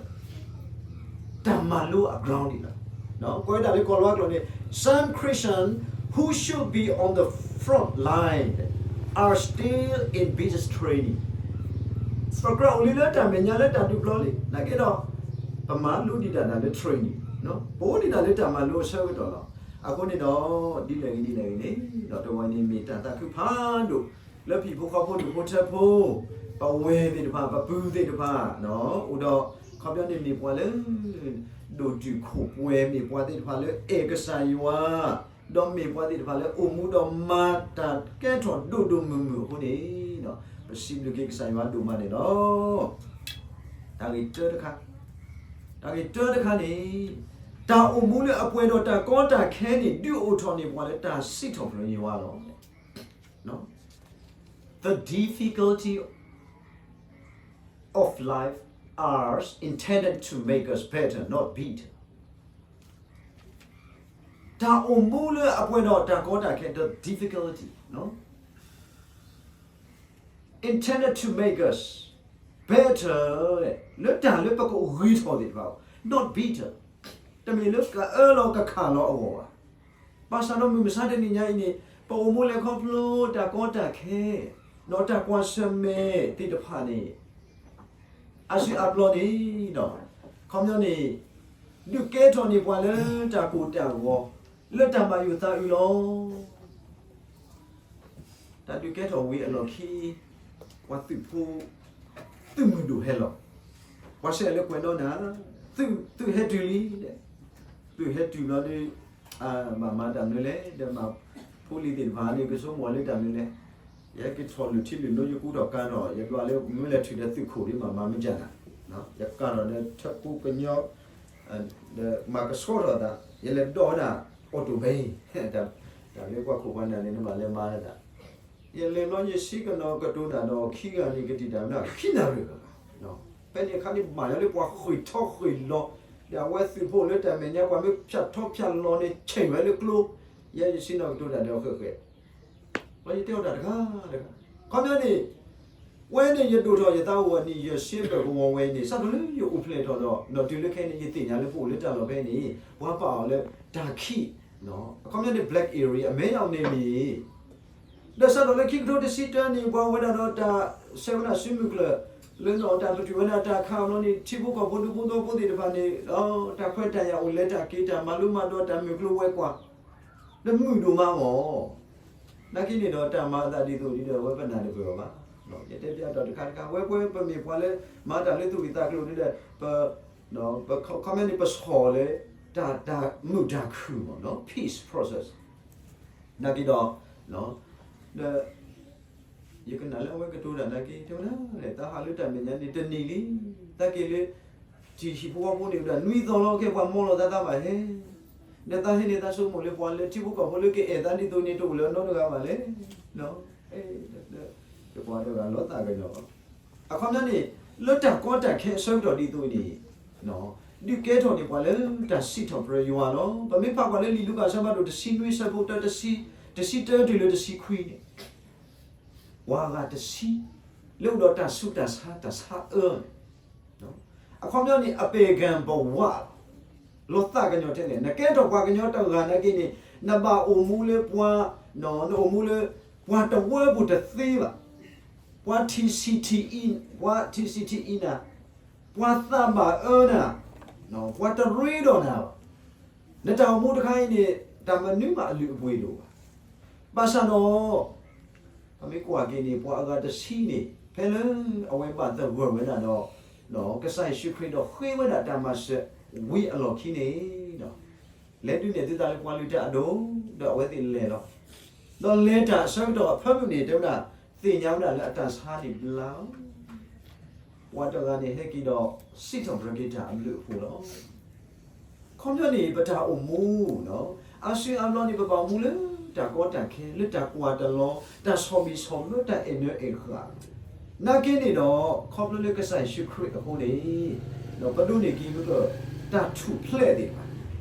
တၢ်မၤလိအ ground န့ၣ်လီၤ. ကွဲးဒၣ်လၢကီၢ်လီၤကျိာ်န့ၣ် some Christians who should be on the front line are still in basic training. ပကြၢးအိၣ်လံလၢတၢ်မဲာ်ညါလၢတၢ်ဒုးပျီလံ, နာ်က့ဒီး ပမၤလိဒံးဒၣ်တၢ်လၢ training, ပအိၣ်ဒံးဒၣ်လၢတၢ်မၤလိအဆၢကတီၢ်လီၤ. အဃိန့ၣ်ဒီး ဒ်လဲၣ်ဂ့ၤဒ်လဲၣ်ဂ့ၤန့ၣ်, ဒီးတဝဲန့ၣ်မ့ၢ်တၢ်သးခုဖးဒိၣ် လၢဟံၣ်ဖိဃီဖိဒူၣ်ဖိထၢဖိ, ပဝဲၢ်သ့ၣ်တဖၣ် ပပုၢ်သ့ၣ်တဖၣ်, အိၣ်ဒီး ခီပညီန့ၣ်မ့ၢ်ပှၤလၢ ဒိၣ်တုာ်ခိၣ်ပှဲၤ မ့ၢ်ပှၤသ့ၣ်တဖၣ်လၢအဲၣ်ကစၢ်ယွၤ, ဒီးမ့ၢ်ပှၤသ့ၣ်တဖၣ်လၢအိၣ်မူဒီးမၤတၢ်ကဲထီၣ်ဒိၣ်ဒိၣ်မုၢ်မုၢ်အဃိန့ၣ်, ပစံးဘျုးက့ၤကစၢ်ယွၤဒိၣ်မးန့ၣ်လီၤ. တၢ်ဂ့ၢ်တၢတခါ, တၢ်ဂ့ၢ်တၢတခါန့ၣ်, တၢ်အိၣ်မူလၢအပှဲၤဒီးတၢ်ကီတၢ်ခဲန့ၣ် ဒုးအိၣ်ထီၣ်န့ၢ်ပှၤလၢတၢ်စံးထီၣ်ပတြၢၤယွၤလီၤ. The difficulty of life are intended to make us better, not bitter. တၢ်အိၣ်မူလၢအပှဲၤဒီးတၢ်ကီတၢ်ခဲ the difficulty intended to make us better လၢတၢ်လၢပကဂ့ၤထီၣ်သ့ၣ်တဖၣ်, not bitter, တမ့ၢ်လၢကအၢလီၤကခးလီၤအဂီၢ်ဘၣ်. ဘၣ်ဆၣ်ဒီးမုၢ်မဆါတနံၤညါအံၤန့ၣ် ပအိၣ်မူလဲၤခီဖျိတၢ်ကီတၢ်ခဲ ဒီးတၢ်ကွၢ်ဆၢၣ်မဲာ်သ့ၣ်တဖၣ်န့ၣ် အါစုအါဘျီန့ၣ်ဒီး ခီပညီန့ၣ် ဒုးကဲထီၣ်န့ၢ်ပှၤလၢတၢ်ကိၢ်တၢ်ဂီၤ လၢတၢ်ဘၣ်ယိၣ်သးအုးလီၤ. တၢ်ဒုးကဲထီၣ်ဝံၤအလီၢ်ခံ ပှၤသုးဖိ သုးမုၢ်ဒိၣ်ဟဲလီၤ. ပှၤဆဲးလၢကွဲးနီၣ်နၤ သုးဟဲတုၤလံ, သုးဟဲတုၤဘျီဒီး ဘၣ်မၤတၢ်မနုၤလဲၣ်, ဒီးမၤဖိလံၤသ့ၣ်တဖၣ်န့ၣ် ကဆိကမိၣ်လၢတၢ်မနုၤလဲၣ်, ယဟဲက့ၤထီၣ်လုၢ်ထံလုၢ်နိ ယကူထီၣ်ကၤထီၣ် ယဒွးလၢမ့ၢ်လဲၤထုးဒီးသုးခိၣ်ဒ်မၤမၤမ့ၢ်ကနၤ, ယကၤထီၣ်ဒီးထၢပူကညီ ဒီးမၤကဆှီထီၣ်သး ယလဲၤဒီးဝဲဒၣ် autobus, တၢ်လၢပှၤခိၣ်ပှၤနၢ်န့ၣ် နဘၣ်လဲၤမၤလၢသး ယလဲၤဘျီယဆံးကနီၤကတိၤတၢ်ဒီးခံဂၤန့ၣ် ကတံာ်တၢ်ဝဲဒၣ်ခံနၣ်ရံၣ်ဘၣ်. ဖဲန့ၣ်အခါန့ၣ် ဘၣ်ယၤလၢပှၤဃ့ၢ်ထီၣ်ဃ့ၢ်လီၤ, ဒီးအဝဲသုးဖိလၢတၢ်မဲာ်ညါ ပှၤမ့ၢ်ဖၠၣ်ထီၣ်ဖၠၣ်လီၤန့ၣ် ဆဲးဝဲလၢကျိ, ယဲယဆံးနီၤကတိၤတၢ်ဒီးဃဲးဃဲး ပှၤယတဲအီၤတၢ်တဂၤတဂၤ, ခီပညီန့ၣ် ဝဲန့ၣ်ယဒိၣ်ထီၣ်ယသးအိၣ်အနံၣ်ယဲၢ်ဆံဘၢၣ်ကဝီၤဝဲန့ၣ် စးထီၣ်လၢယအိၣ်ဖျဲၣ်ထီၣ်ဒီး ဒီးတုၤလၢခဲအံၤန့ၣ် ယသ့ၣ်ညါလၢပအိၣ်လၢတၢ်လီၢ်ဖဲန့ၣ် ပှၤပာ်အီၤလၢတၢ်ခံး, အခီပညီန့ၣ် black area အမဲာ်ညါန့ၣ်မ့ၢ် ဒီးစးထီၣ်လၢခံကထိတဆံတၢန့ၣ် ပှၤဝဲဒၣ်ဒီးတၢ်ဆဲးဝဲဒၣ်စုမုၢ်ကျၢၢ် လၢတၢ်ပတုာ်ဝဲဒၣ်တၢ်ခးအဘျီန့ၣ် ထံဖိကီၢ်ဖိဒူဖိသဝီဖိသ့ၣ်တဖၣ်န့ၣ် တၢ်ခွဲးတၢ်ယာ်အိၣ်လဲၤတၢ်က့ၤ တၢ်မၤလိမၤဒိး တၢ်မုၢ်ကျိၤဝဲၤကွာ် ဒီးမုာ်ဒိၣ်မးမၢ် နာ်က့န့ၣ်ဒီးတၢ်မၤအသးဒ်သိးဒ်ဒီး အဝဲပနၢ်တပၢၢ်အီၤဘၣ်. ယတဲပျးဒီးတခါတခါ ဝဲပဝဲပမ့ၢ်ပှၤလၢ မၤတၢ်လၢသူၣ်ဝံၣ်သးကျိၤဒ်ဒီး ပ ခီပညီန့ၣ် ပဆီၣ်လၢ တၢ်မုာ်တၢ်ခုၣ်မ့ၢ်နီၤ peace process နာ်က့ဒီး ဒီး ယကနၣ်လၢအဝဲကတိၤတၢ်နာ်က့ တဲဝဲဒၣ် တၢ်ဟးလၢတၢ်မဲာ်ညါန့ၣ် တနံၤလံ, တၢ်က့ၤလၢ ထံၣ်ဟံၣ်ဖိဃီဖိန့ၣ်ဝဲဒၣ် နွံသီလီၤ ကဲပှၤမီလီၤသးသးဘၣ်ဟဲ, ဒီးသးဟဲန့ၣ် သးဆိကမိၣ်လၢပှၤလၢထံဖိကီၢ်ဖိလၢကအဲၣ်သးဒ်သိးန့ၣ် တအိၣ်လၢအနီတဂၤဘၣ်လဲၣ်. ပှၤတဂၤလီၤသးကညီၤ အခီပညီန့ၣ် လၢတၢ်ကီတၢ်ခဲအဆၢကတီၢ်ဒ်သိးန့ၣ် ဒုးကဲထီၣ်န့ၢ်ပှၤလၢတၢ်စံးထီၣ်ပတြၢၤယွၤလီၤ. ပမ့ၢ်ဖးပှၤလၢလံာ်လူၤကၣ်အဆၢဖးဒိၣ်တဆံနွံ အဆၢဖိတၢ တဆံတၢတုၤလၢတဆံခွံန့ၣ် ပှၤအဂၤတဆံ လၢအိၣ်ဒီးတၢ်ဆူးတၢ်ဆါတၢ်ဆါအၢန့ၣ် အခီပညီန့ၣ် အပ့ၤကၣ်ပဝး လီၤသးကညီၤထဲလဲၣ် နကဲထီၣ်ပှၤကညီတဂၤနာ်က့န့ၣ် နဘၣ်အိၣ်မူလၢပှၤ နအိၣ်မူလၢ ပှၤတဝၢပူၤတသ့ဘၣ်, ပှၤထံၣ်ဆံးထံၣ်အံၤ ပှၤထံၣ်ဆံးထံၣ်အံၤနၤ, ပှၤသးဘၣ်အၢနၤ, ပှၤတရ့ဒီးနၤဘၣ်. နတၢ်အိၣ်မူတခါအံၤန့ၣ် တၢ်မနုၤမးအလုၢ်အပှ့ၤဒိၣ်ဘၣ်. ဘၣ်ဆၣ်ဒီး ပမ့ၢ်ကွၢ်က့ၤန့ၣ် ပှၤအဂၤတဆံန့ၣ် ဖဲလၢအဝဲဘၣ်သဂၢၢ်ဝဲဒၣ်ဒီး ကစၢ်ယ့ၣ်ၡူးခရံာ်ဒီးဃ့ဝဲဒၣ်တၢ်မၤစၢၤဝံၤအလီၢ်ခံန့ၣ် လဲၤဒုးနဲၣ်သုသးလၢပှၤလုၢ်တၢ်အဒိၣ် ဒီးအဝဲသ့ၣ်လဲၤလီၤ. ဒီးလဲၤတၢ်အဆၢကတီၢ်အဖၢမုၢ်န့ၣ် တဲဝဲဒၣ် သ့ၣ်ညါဝဲဒၣ်လၢအတၢ်ဆါန့ၣ်ဘျါလီၤ. ပှၤတဂၤန့ၣ်ဟဲက့ၤဒီး စံးထီၣ်ပတြၢၤက့ၤတၢ်အဘျုးအဖှိၣ်လီၤ. ခီပညီန့ၣ် ပတၢ်အိၣ်မူ အါစုအါဘျီန့ၣ် ပဘၣ်အိၣ်မူလၢတၢ်ကီတၢ်ခဲ လၢတၢ်ကွၢ်တၢ်လီ တၢ်ဆီၣ်ဘံၣ်ဆီၣ်ဘၢ တၢ်အဲၣ်နၢၤအဲၣ်ဃာ် နာ်က့န့ၣ်ဒီး ခီဖျိလၢကစၢ်ယ့ၣ်ၡူးခရံာ်အဃိန့ၣ် ပဒိးန့ၢ်က့ၤ တၢ်ထူၣ်ဖျဲးသ့ၣ်တဖၣ်,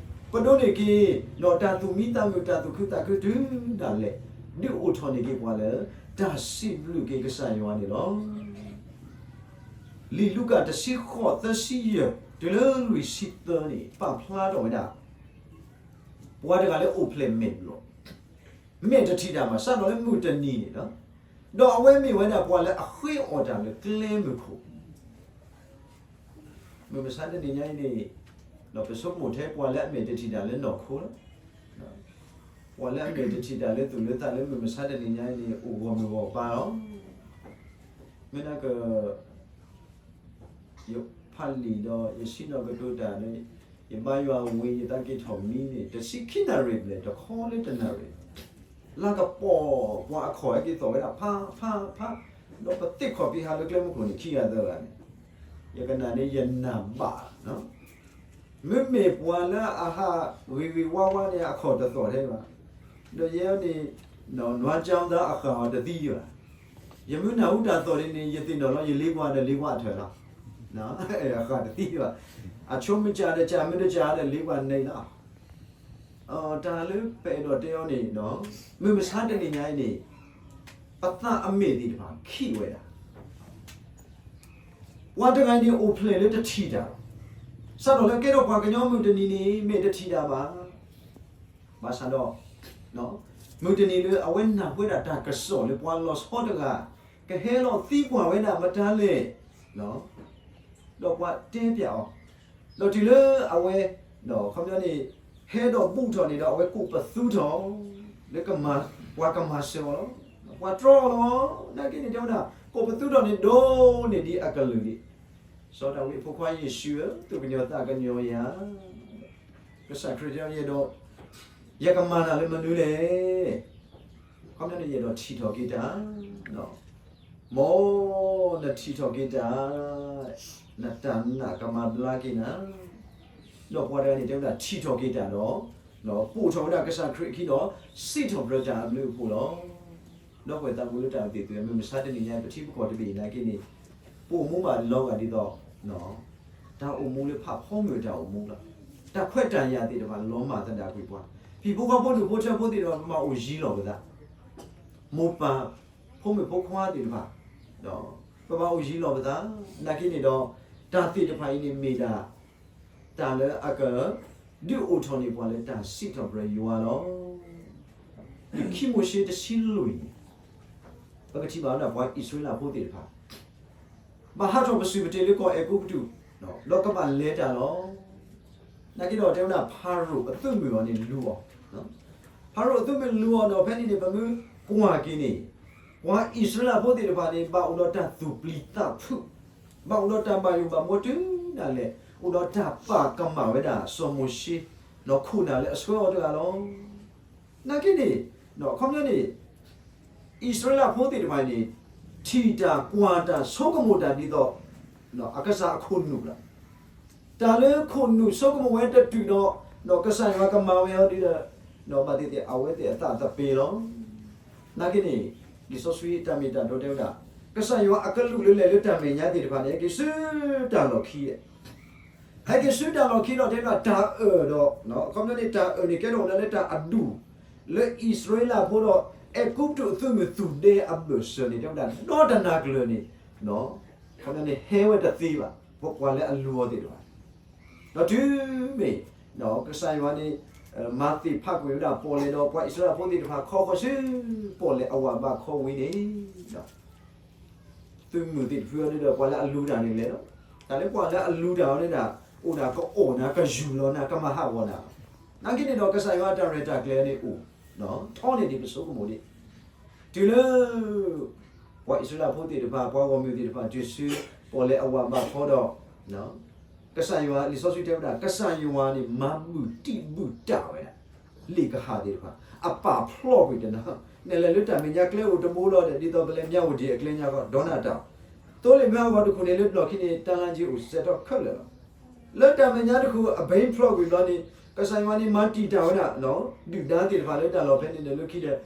ပဒိးန့ၢ်က့ၤ တၢ်သူၣ်မံသးမုာ် တၢ်သူၣ်ခုသးခုတုၤဒၣ်လဲာ် ဒုးအိၣ်ထီၣ်န့ၢ်က့ၤပှၤလၢ တၢ်စံးဘျုးက့ၤကစၢ်ယွၤန့ၣ်လီၤ. လံာ်လူၤကၣ်တဆံဃိး သၢဆံယဲၢ် တုၤလၢလွံၢ်ဆံသၢန့ၣ် ပာ်ဖျါထီၣ်ဝဲဒၣ် ပှၤတဂၤလၢအိၣ်ဖျဲၣ်မဲာ်ဘျီၣ်, မဲာ်တထံၣ်တၢ်ဘၣ် စးထီၣ်လၢမုၢ်တနံၤန့ၣ်လီၤ. ဒီးအဝဲမ့ၢ်ဝဲဒၣ်ပှၤလၢအဃ့အီၣ်တၢ်လၢကျဲမုၢ်ခိၣ် မုၢ်မဆါတနံၤညါအံၤန့ၣ် ဒီးပဆိကမိၣ်ထဲပှၤလၢအမဲာ်တထံၣ်တၢ်လၢနီၢ်ခိလီၤ. ပှၤလၢအမဲာ်တထံၣ်တၢ်လၢသူၣ်လၢသးလၢမုၢ်မဆါတနံၤညါအံၤန့ၣ် အိၣ်ဂီၢ်မုၢ်ဂီၢ်ပၤလီၤ. မ့ၢ်နာ်က ယဖးလံာ်ဒီးယဆ့ၣ်နီၤကတိၤတၢ်ဒီး ယဘါယွၤဝံၤ ယသးက့ၤထီၣ်မံန့ၣ် တဆံခံနၣ်ရံၣ်ဘျဲၣ် တခီလၢတနၣ်ရံၣ် လါကပီၤ ပှၤအခီၣ်ဟဲက့ၤသီၣ်ဝဲဒၣ်ဖးဖးဖး, ဒီးပသ့ၣ်ခီၣ်ဖံးဟးလၢကျဲမုၢ်ခိၣ်န့ၣ် ခံဂၤသၢဂၤန့ၣ်, ယကနၣ်န့ၣ် ယနၢ်ဘၣ် မ့မ့ၢ်ပှၤလၢအဟးဂ့ၤဂ့ၤဝါဝါန့ၣ် အခီၣ်တသီၣ်ထဲဘၣ်, ဒီးယဲန့ၣ် နွါကၠီသးအဃၣ်အီၤတသံဘၣ်. ယမ့ၢ်နၢ်ဟူတၢ်သီၣ်ဒ်န့ၣ် ယသ့ၣ်နီၣ်လီၤ ယလ့ကွၢ်ဒီးလ့ကွၢ်အထၢၣ်လီၤ. အဃၣ်တသံဘၣ်. အဆိမ့ၢ်ကၢ်ဒီးကၢ် မ့ၢ်တကၢ်ဒီး လ့ကွၢ်န့ၣ်လီၤ. တၢ်လၢပအဲၣ်ဒိးတဲအီၤန့ၣ်ဒီး မုၢ်မဆါတနံၤညါအံၤန့ၣ် ပသးအမဲာ်သ့ၣ်တဖၣ်ခံးဝဲဒၣ် ပှၤတဂၤအံၤန့ၣ် အိၣ်ဖျဲၣ်လၢတထံၣ်တၢ်ဘၣ်. စးထီၣ်လၢကဲထီၣ်ပှၤကညီမုၢ်တနံၤန့ၣ် မဲာ်တထံၣ်တၢ်ဘၣ်. ဘၣ်ဆၣ်ဒီး မုၢ်တနံၤလၢအဝဲနၢ်ဟူဝဲဒၣ်တၢ်ကစီၣ်လၢပှၤလီၤဆီတဂၤ ကဟဲလီၤသံကွၢ်ဝဲဒၣ်မတၤလဲၣ် ဒီးပှၤတဲပျးအီၤ, ဒီးတုၤလၢအဝဲ ဒီးခီပညီန့ၣ် ဟဲဒီးဘူးထီၣ်န့ၣ်ဒီး အဝဲကိးပသူထီၣ် လၢပှၤကမၤစၢၤအီၤလီၤ. ပှၤတြီအီၤလီၤ. နာ်က့န့ၣ်တဲဝဲဒၣ် ကိးပသူထီၣ်န့ၣ် ဒိၣ်န့ၢ်ဒံးအကလုၢ်န့ၣ်, စီၤဒၤဝံးအဖိခွါယ့ၣ်ၡူးဧၢ, သူၣ်ကညီၤသးကညီၤယၤ, ကစၢ်ခရံာ်တဲယဲဒီး ယကမၤနၤလၢမနုၤလဲၣ်. ခီပညီန့ၣ် ယအဲၣ်ဒိးထံၣ်ထီၣ်က့ၤတၢ် မ်နထံၣ်ထီၣ်က့ၤတၢ်, နတၢ်နာ်ကမၤဘျါက့ၤနၤ, ဒီးပှၤတဂၤန့ၣ်တဲဝဲဒၣ်ထံၣ်ထီၣ်က့ၤတၢ်ဒီး ပိာ်ထီၣ်ဝဲဒၣ်ကစၢ်ခရံာ်အခံဒီး စံးထီၣ်ပတြၢၤတၢ်အဘျုးအဖှိၣ်လီၤ. ဒီပုၢ်ဝဲၢ်သးဘိလၢတၢ်အိၣ်သ့ၣ်သုဧၢ, မုၢ်မဆါတနံၤညါ ပထံပကီၢ်တဘ့ၣ်အံၤနာ်က့န့ၣ် ပအိၣ်မူဘၣ်လီၤဂာ်ဒ်သိး တၢ်အိၣ်မူလၢဖးဖီမုၢ်တၢ်အိၣ်မူလီၤ. တၢ်ခွဲးတၢ်ယာ်သ့ၣ်တဖၣ်လီၤမၢ်သဒၣ်ကွံာ်ပှၤ, ဟံၣ်ဖိဃီဖိဒူၣ်ဖိထၢဖိသ့ၣ်တဖၣ် ပမၤအိၣ်ယံၤလီၤပသး, မိၢ်ပၢ်ဖိမုၣ်ဖိခွါသ့ၣ်တဖၣ် ပမၤအိၣ်ယံၤလီၤပသး, နာ်က့န့ၣ်ဒီး တၢ်သ့ၣ်တဖၣ်အံၤန့ၣ်မ့ၢ်ဒၣ် တၢ်လၢအက ဒုးအိၣ်ထီၣ်န့ၢ်ပှၤလၢတၢ်စံးထီၣ်ပတြၢၤယွၤလီၤ. လံာ်ခံမိၤၡ့တဆံလွံၢ်န့ၣ် ပကထံၣ်ဘၣ်ဝဲဒၣ်ပှၤအံၣ်စရ့လးဖိသ့ၣ်တဖၣ် ဘၣ်ဟးထီၣ်ပစုၢ်ပတ့ၤလၢကီၢ်အဲၤကူပတူး ဒီးကဘၣ်လဲၤတၢ်လီၤ. နာ်က့ဒီးတဲဝဲဒၣ် ဖၤရိၤအသုးမုၢ်အီၤန့ၣ်လူၤအီၤ, ဖၤရိၤအသုးမုၢ်လူၤအီၤဒီး ဖဲန့ၣ်န့ၣ် ပမ့ၢ်ကွၢ်က့ၤန့ၣ် ပှၤအံၣ်စရ့လးဖိသ့ၣ်တဖၣ်န့ၣ် ဘၣ်အိၣ်ဒီးတၢ်သူၣ်ပျံၤသးဖုး, ဘၣ်အိၣ်ဒီးတၢ်ဘၣ်ယိၣ်ဘၣ်ဘှီတုၤဒၣ်လဲာ်, အိၣ်ဒီးတၢ်ပာ်ကမၣ်ဝဲဒၣ်စီၤမိၤၡ့ ဒီးခိၣ်နၢ်လၢအဆှၢအီၤတဂၤလီၤ. နာ်က့န့ၣ် အခီပညီန့ၣ် အံၣ်စရ့လးဖိသ့ၣ်တဖၣ်န့ၣ် ထံၣ်တၢ်ကွၢ်တၢ်ဆိကမိၣ်တၢ်ဒ်သိး အကစၢ်အခိၣ်နူာ်လီၤ. တၢ်လၢခိၣ်နူာ်ဆိကမိၣ်ဝဲတတုၤဒီး ကစၢ်ယွၤကမၤဝဲအီၤဒ်ဒီး ဘၣ်သ့ၣ်သ့ၣ်အဝဲသ့ၣ်အသးသပ့ၤလီၤ. နာ်က့န့ၣ် လံာ်စီဆှံတၢ်မ့ၢ်တၢ်တီတဲဝဲဒၣ် ကစၢ်ယွၤအကလူးလၢလဲၤလၢတၢ်မဲာ်ညါသ့ၣ်တဖၣ်န့ၣ် ဟဲက့ၤဆူတၢ်လီၢ်ခံ ဟဲက့ၤဆူတၢ်လီၢ်ခံဒီး တဲဝဲဒၣ်တၢ်အၢၣ်ဒီး အခီပညီန့ၣ် တၢ်အၢၣ်န့ၣ် ကဲထီၣ်ဝဲဒၣ်လၢတၢ်အဒူၣ် လၢအံၣ်စရ့လးဖိဒီး အဲၤကူပတူးအသုးမုၢ်သူၣ်ဒဲအဘၢၣ်စၢၤန့ၣ် တဲဝဲဒၣ် ဒီတနၤကျၢၤန့ၣ် အခီပညီန့ၣ် ဟဲဝဲတသ့ဘၣ် ပှၤလၢအလူၤအီၤသ့ၣ်တဖၣ် ဒီးတုၤမ့ၢ် ကစၢ်ယွၤန့ၣ် မၤသ့ၣ်ဖးကွံာ်ဝဲဒၣ်ပီၣ်လဲၣ်ဒီး ပှၤအံၣ်စရ့လးဖိသ့ၣ်တဖၣ် ခီဃီၤဆူ ပီၣ်လဲၣ်အဝးဘးခီဝံၤန့ၣ် သုးမုၢ်သ့ၣ်တဖုအီၤန့ၣ်ဒီး ပှၤလၢအလူၤတၢ်န့ၣ်လဲၣ်လီၤ. တၢ်လၢပှၤလၢအလူၤတၢ်အီၤန့ၣ်ဒၣ် အိၣ်ဒၣ်ကအီၣ်နၤ ကယူၢ်လီၤနၤ ကမၤဟးဂီၤနၤလီၤ. နာ်က့န့ၣ်ဒီး ကစၢ်ယွၤအတၢ်ရဲၣ်တၢ်ကျဲၤန့ၣ်အိၣ် ထီန့ၢ်ဒံးပဆိကမိၣ်ဒံး တုၤလၢ ပှၤအံၣ်စရ့လးဖိသ့ၣ်တဖၣ် ပှၤဂီၢ်မုၢ်သ့ၣ်တဖၣ် တုၤဆူ ပီၣ်လဲၣ်အဝးဘးခီဒီး ကစၢ်ယွၤ လံာ်စီဆှံတဲဝဲဒၣ် ကစၢ်ယွၤန့ၣ် မၤဘူၣ်တံၢ်ဘူၣ်တၢ်ဝဲဒၣ် လ့ၣ်ကဟၣ်သ့ၣ်တဖၣ် အပာ်ဖျီၣ်ကွံာ်တနီၤ နလဲၤလၢတၢ်မဲာ်ညါကျဲအိၣ်တဘိလီၤဒီး ဒ်သိးပလဲၤမၠးဝတံၣ်အကျဲညါဃီ ဒီးနၤတၢ် သိလ့ၣ်မ့ၢ်ဟးဂီၤတခိၣ်န့ၣ်လၢပျီၢ်ခံန့ၣ် တၢ်လၤက့ၤအိၣ်စဲးထီၣ်ခဲလၢာ်လီၤ. လၢတၢ်မဲာ်ညါတခိၣ်အဘဲဖျီၣ်ကွံာ်ဘျီန့ၣ် ကစၢ်ယွၤန့ၣ်မၤတံာ်တာ်ဝဲဒၣ် ဒုၣ်ဒါသ့ၣ်တဖၣ်လၢတၢ်လီၢ်ဖဲန့ၣ်ဒီးလၢ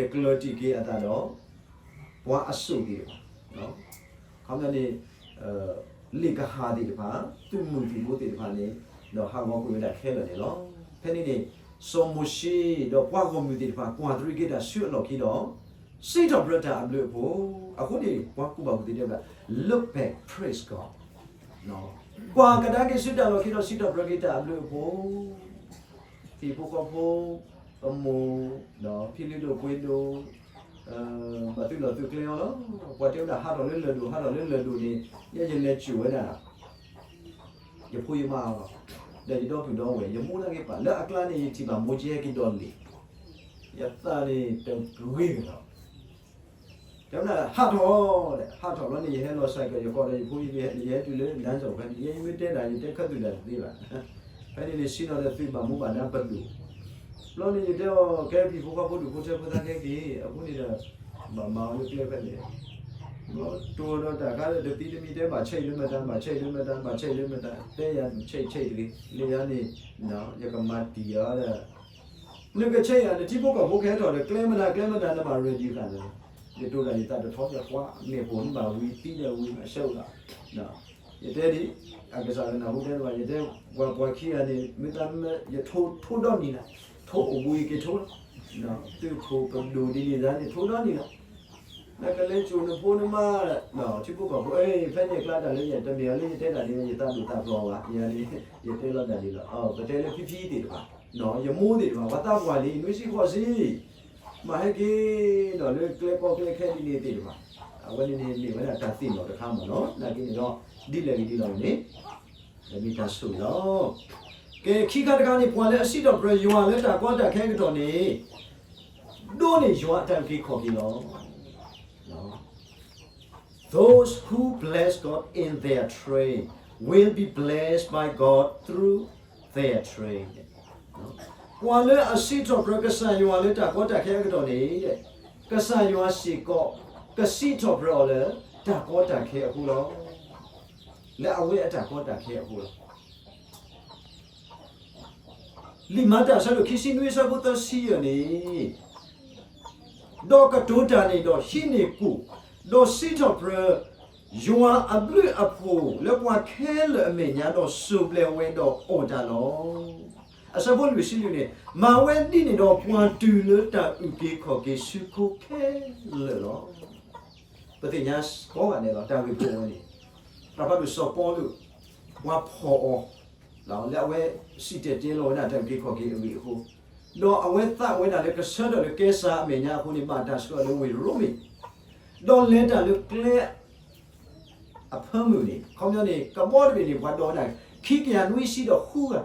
ခံဒီး ပီၣ်လဲၣ်န့ၣ်ကျၢၤတံာ်က့ၤအသးဒီး ပှၤအစိၣ်သ့ၣ်တဖၣ် ခီပညီန့ၣ် လ့ၣ်ကဟၣ်သ့ၣ်တဖၣ် သုးမုၢ်သံၣ်ဘိသ့ၣ်တဖၣ်န့ၣ် ဒီးဟးဂီၤကွံာ်ဝဲဒၣ်ခဲလၢာ်န့ၣ်လီၤ. ဖဲန့ၣ်န့ၣ် စီၤမိၤၡ့ ဒီးပှၤဂီၢ်မုၢ်သ့ၣ်တဖၣ် ကွၢ်သရံးက့ၤတၢ်ဆူအလီၢ်ခံဒီး စံးထီၣ်ပတြၢၤတၢ်အဘျုးအဖှိၣ် အဃိန့ၣ် ပှၤကူၣ်ဘၣ်ကူၣ်သ့တဲဝဲဒၣ် look back, praise God ကွၢ်ကဒါက့ၤဆူတၢ်လီၢ်ခံဒီး စံးထီၣ်ပတြၢၤက့ၤတၢ်အဘျုးအဖှိၣ် ဟံၣ်ဖိဃီဖိ ပမိၢ် ဖံလုဒိၣ်ပှ့ၤဒိၣ် ဘၣ်သုးလီၢ်သုးကျဲအီၤလီၤ. ပှၤတဲဝဲဒၣ်ဟးထီၣ်လၢလၢၢ်ဒိၣ် ဟးထီၣ်လၢလၢၢ်ဒိၣ်န့ၣ် ယဲယလဲၤစိာ်ဝဲဒၣ် ယဖိယမါအီၤလီၤ. ဒီးယဒီပုၢ်ဒီဝဲၢ် ယမိၢ်နာ်က့ၤပာ် လၢအကျါန့ၣ် ယထံၣ်ဘၣ်မိၢ်ကဲဟဲက့ၤဒီးလ့ၣ် ယသးန့ၣ်တဂ့ၤကဒီး တဲဝဲဒၣ်ဟးထီၣ်ဒီး ဟးထီၣ်ဘျီန့ၣ် ယဟဲလီၤစဲးကီး ယဃီဒီးယဖိယလံၤ ယဟဲတုၤလၢ လမ်းစုံ ဖဲန့ၣ် ယဲယမ့ၢ်တဲတၢ် ယတဲခၢၣ်သုးတၢ်တသ့ဘၣ်. ဖဲန့ၣ်န့ၣ် စံးထီၣ်ဒီးသုးဘၣ်မူဘၣ်ဒါပဒိၣ် ဘျီန့ၣ် ယတဲအီၤ ကဲဟံၣ်ဖိဃီဖိဒူၣ်ဖိထၢဖိသၣ်ခဲက့ၤ အဃိန့ၣ်ဒီး ဘၣ်မၤအီၤလၢကျဲဖဲန့ၣ် ဘျီတိၢ်ဒီးတၢ်ခါဒီးတသံတမံၤ တဲဘၣ်ဆဲးအံၤလၢမတၤ ဘၣ်ဆဲးအံၤလၢမတၤ ဘၣ်ဆဲးအံၤလၢမတၤ တဲယၤဆဲးဆဲးတဂ့ၤ လၢယၤန့ၣ် ယကမၤတံၢ်အီၤဒီး နကဆဲးယၤ နထံဖိကီၢ်ဖိကဟဲထီၣ်ဒီး ကျဲမတၤ ကျဲမတၤ နဘၣ်ရဲၣ်ဒံးဃာ်န့ၣ်လီၤ. ယတိၢ်ဒၣ်ယသးတထီ ယကွၢ်မ့ၢ်ပိာ်မ့ၢ်ဘၣ်ဝံၤသံဒီးဝံၤအဆၢကဒီး ယတဲဒ် အကစၢ်ကနၢ်ဟူတဲတဘၣ် ယတဲ ပှၤပှၤခံဂၤန့ၣ် မ့ၢ်သးမ့ၢ် ယထိ ထိဒီနံၤလီၤ ထိအိၣ်ဘှံးက့ၤထိလီၤ သုးခိၣ်ပဒိၣ်ဒ်န့ၣ်သါန့ၣ် ထိဒီနံၤလီၤ နကလဲၤစိာ်နဖိနမါ ထံဖိကီၢ်ဖိ ဖဲန့ၣ်အကျါတၢ်လၢယတမ့ၢ်အီၤလၢယတဲတၢ်ဒ်န့ၣ် ယသးဒိၣ်သးဖျိးဘၣ် ယၤန့ၣ် ယတဲလီၤတၢ်ဒ်လီၤ ပတဲလၢဖံဖံသ့ၣ်တဖၣ် ယမိၢ်သ့ၣ်တဖၣ် ပှၤသးပှၢ်လံ နွံဆံဃိးဆံ မၤဟဲက့ၤဒီးလၢကျဲကီကျဲခဲဒ်န့ၣ်သ့ၣ်တဖၣ် အဝဲန့ၣ်န့ၣ်မ့ၢ်ဝဲဒၣ်တၢ်သ့ၣ်နီၣ်တခါမ့ၢ်နီၤ နာ်က့န့ၣ်ဒီး ဒ်လဲၣ်ဂ့ၤဒ်လဲၣ်ဂ့ၤန့ၣ် မ့ၢ်တၢ်ဆိၣ်ဂ့ၤလီၤ ကဲ ခံခါတခါန့ၣ် ပှၤလၢအစံးထီၣ်ပတြၢၤယွၤလၢတၢ်ကီတၢ်ခဲအကတီၢ်န့ၣ် ဒိးန့ၢ်ယွၤအတၢ်အုၣ်က့ၤခီၣ်က့ၤလီၤ Those who bless God in their train will be blessed by God through their train. ပှၤလၢအစံးထီၣ်ပတြၢၤကစၢ်ယွၤလၢတၢ်ကီတၢ်ခဲအကတီၢ်န့ၣ် ကစၢ်ယွၤစ့ၢ်ကီး ကစံးထီၣ်ပတြၢၤအီၤလၢတၢ်ကီတၢ်ခဲအဃိလီၤ. လၢအဝဲအတၢ်ကီတၢ်ခဲအဃိလီၤ. လံာ်မၤတၢ်အဆၢဒိၣ်ခံဆံနွံအဆၢဖိသၢဆံယဲၢ်န့ၣ် ဒီးကတိၤတၢ်န့ၣ်ဒီးဟံးန့ၢ်ကိၣ်, ဒီးစံးထီၣ်ပတြၢၤ ယွၤအဘျုးအဖှိၣ်လၢပှၤခဲလၢာ်အမဲာ်ညါ ဒီးစိၢ်ဘျဲးဝဲဒီးအီၣ်တၢ်လီၤ. အဆၢဖိလွံၢ်ဆံလွံၢ်န့ၣ် မၤဝဲဒ်န့ၣ်ဒီးပှၤတုၤလၢတၢ်အုၣ်က့ၤခီၣ်က့ၤဆူခိခဲလၢာ်လီၤ. ပသ့ၣ်ညါကိးဂၤဒဲးလီၤ တၢ်ဂ့ၢ်ဖိဝဲန့ၣ် တၢ်ဖးဒိၣ်စီၤပီလူး ပှၤဖီၣ်အီၤ လၢအဝဲစံၣ်တဲၤတဲလီၤဝဲဒၣ်တၢ်အုၣ်က့ၤခီၣ်က့ၤအဂ့ၢ်အဃိ, ဒီးအဝဲသးဝဲဒၣ်လၢကဆၢထၢၣ်လၢကဲစၢ်အမဲာ်ညါအဃိန့ၣ် ဘၣ်တၢ်ဆှၢအီၤလၢဝ့ၢ်ရိမ့ၤ, ဒီးလဲၤတၢ်လၢကျဲ အဖၢမုၢ်န့ၣ် ခီပညီန့ၣ် ကဘီတဘ့ၣ်န့ၣ် ပှၤဒိးဝဲဒၣ် ခံကယၤနွံဆံဒီးဃုဂၤ,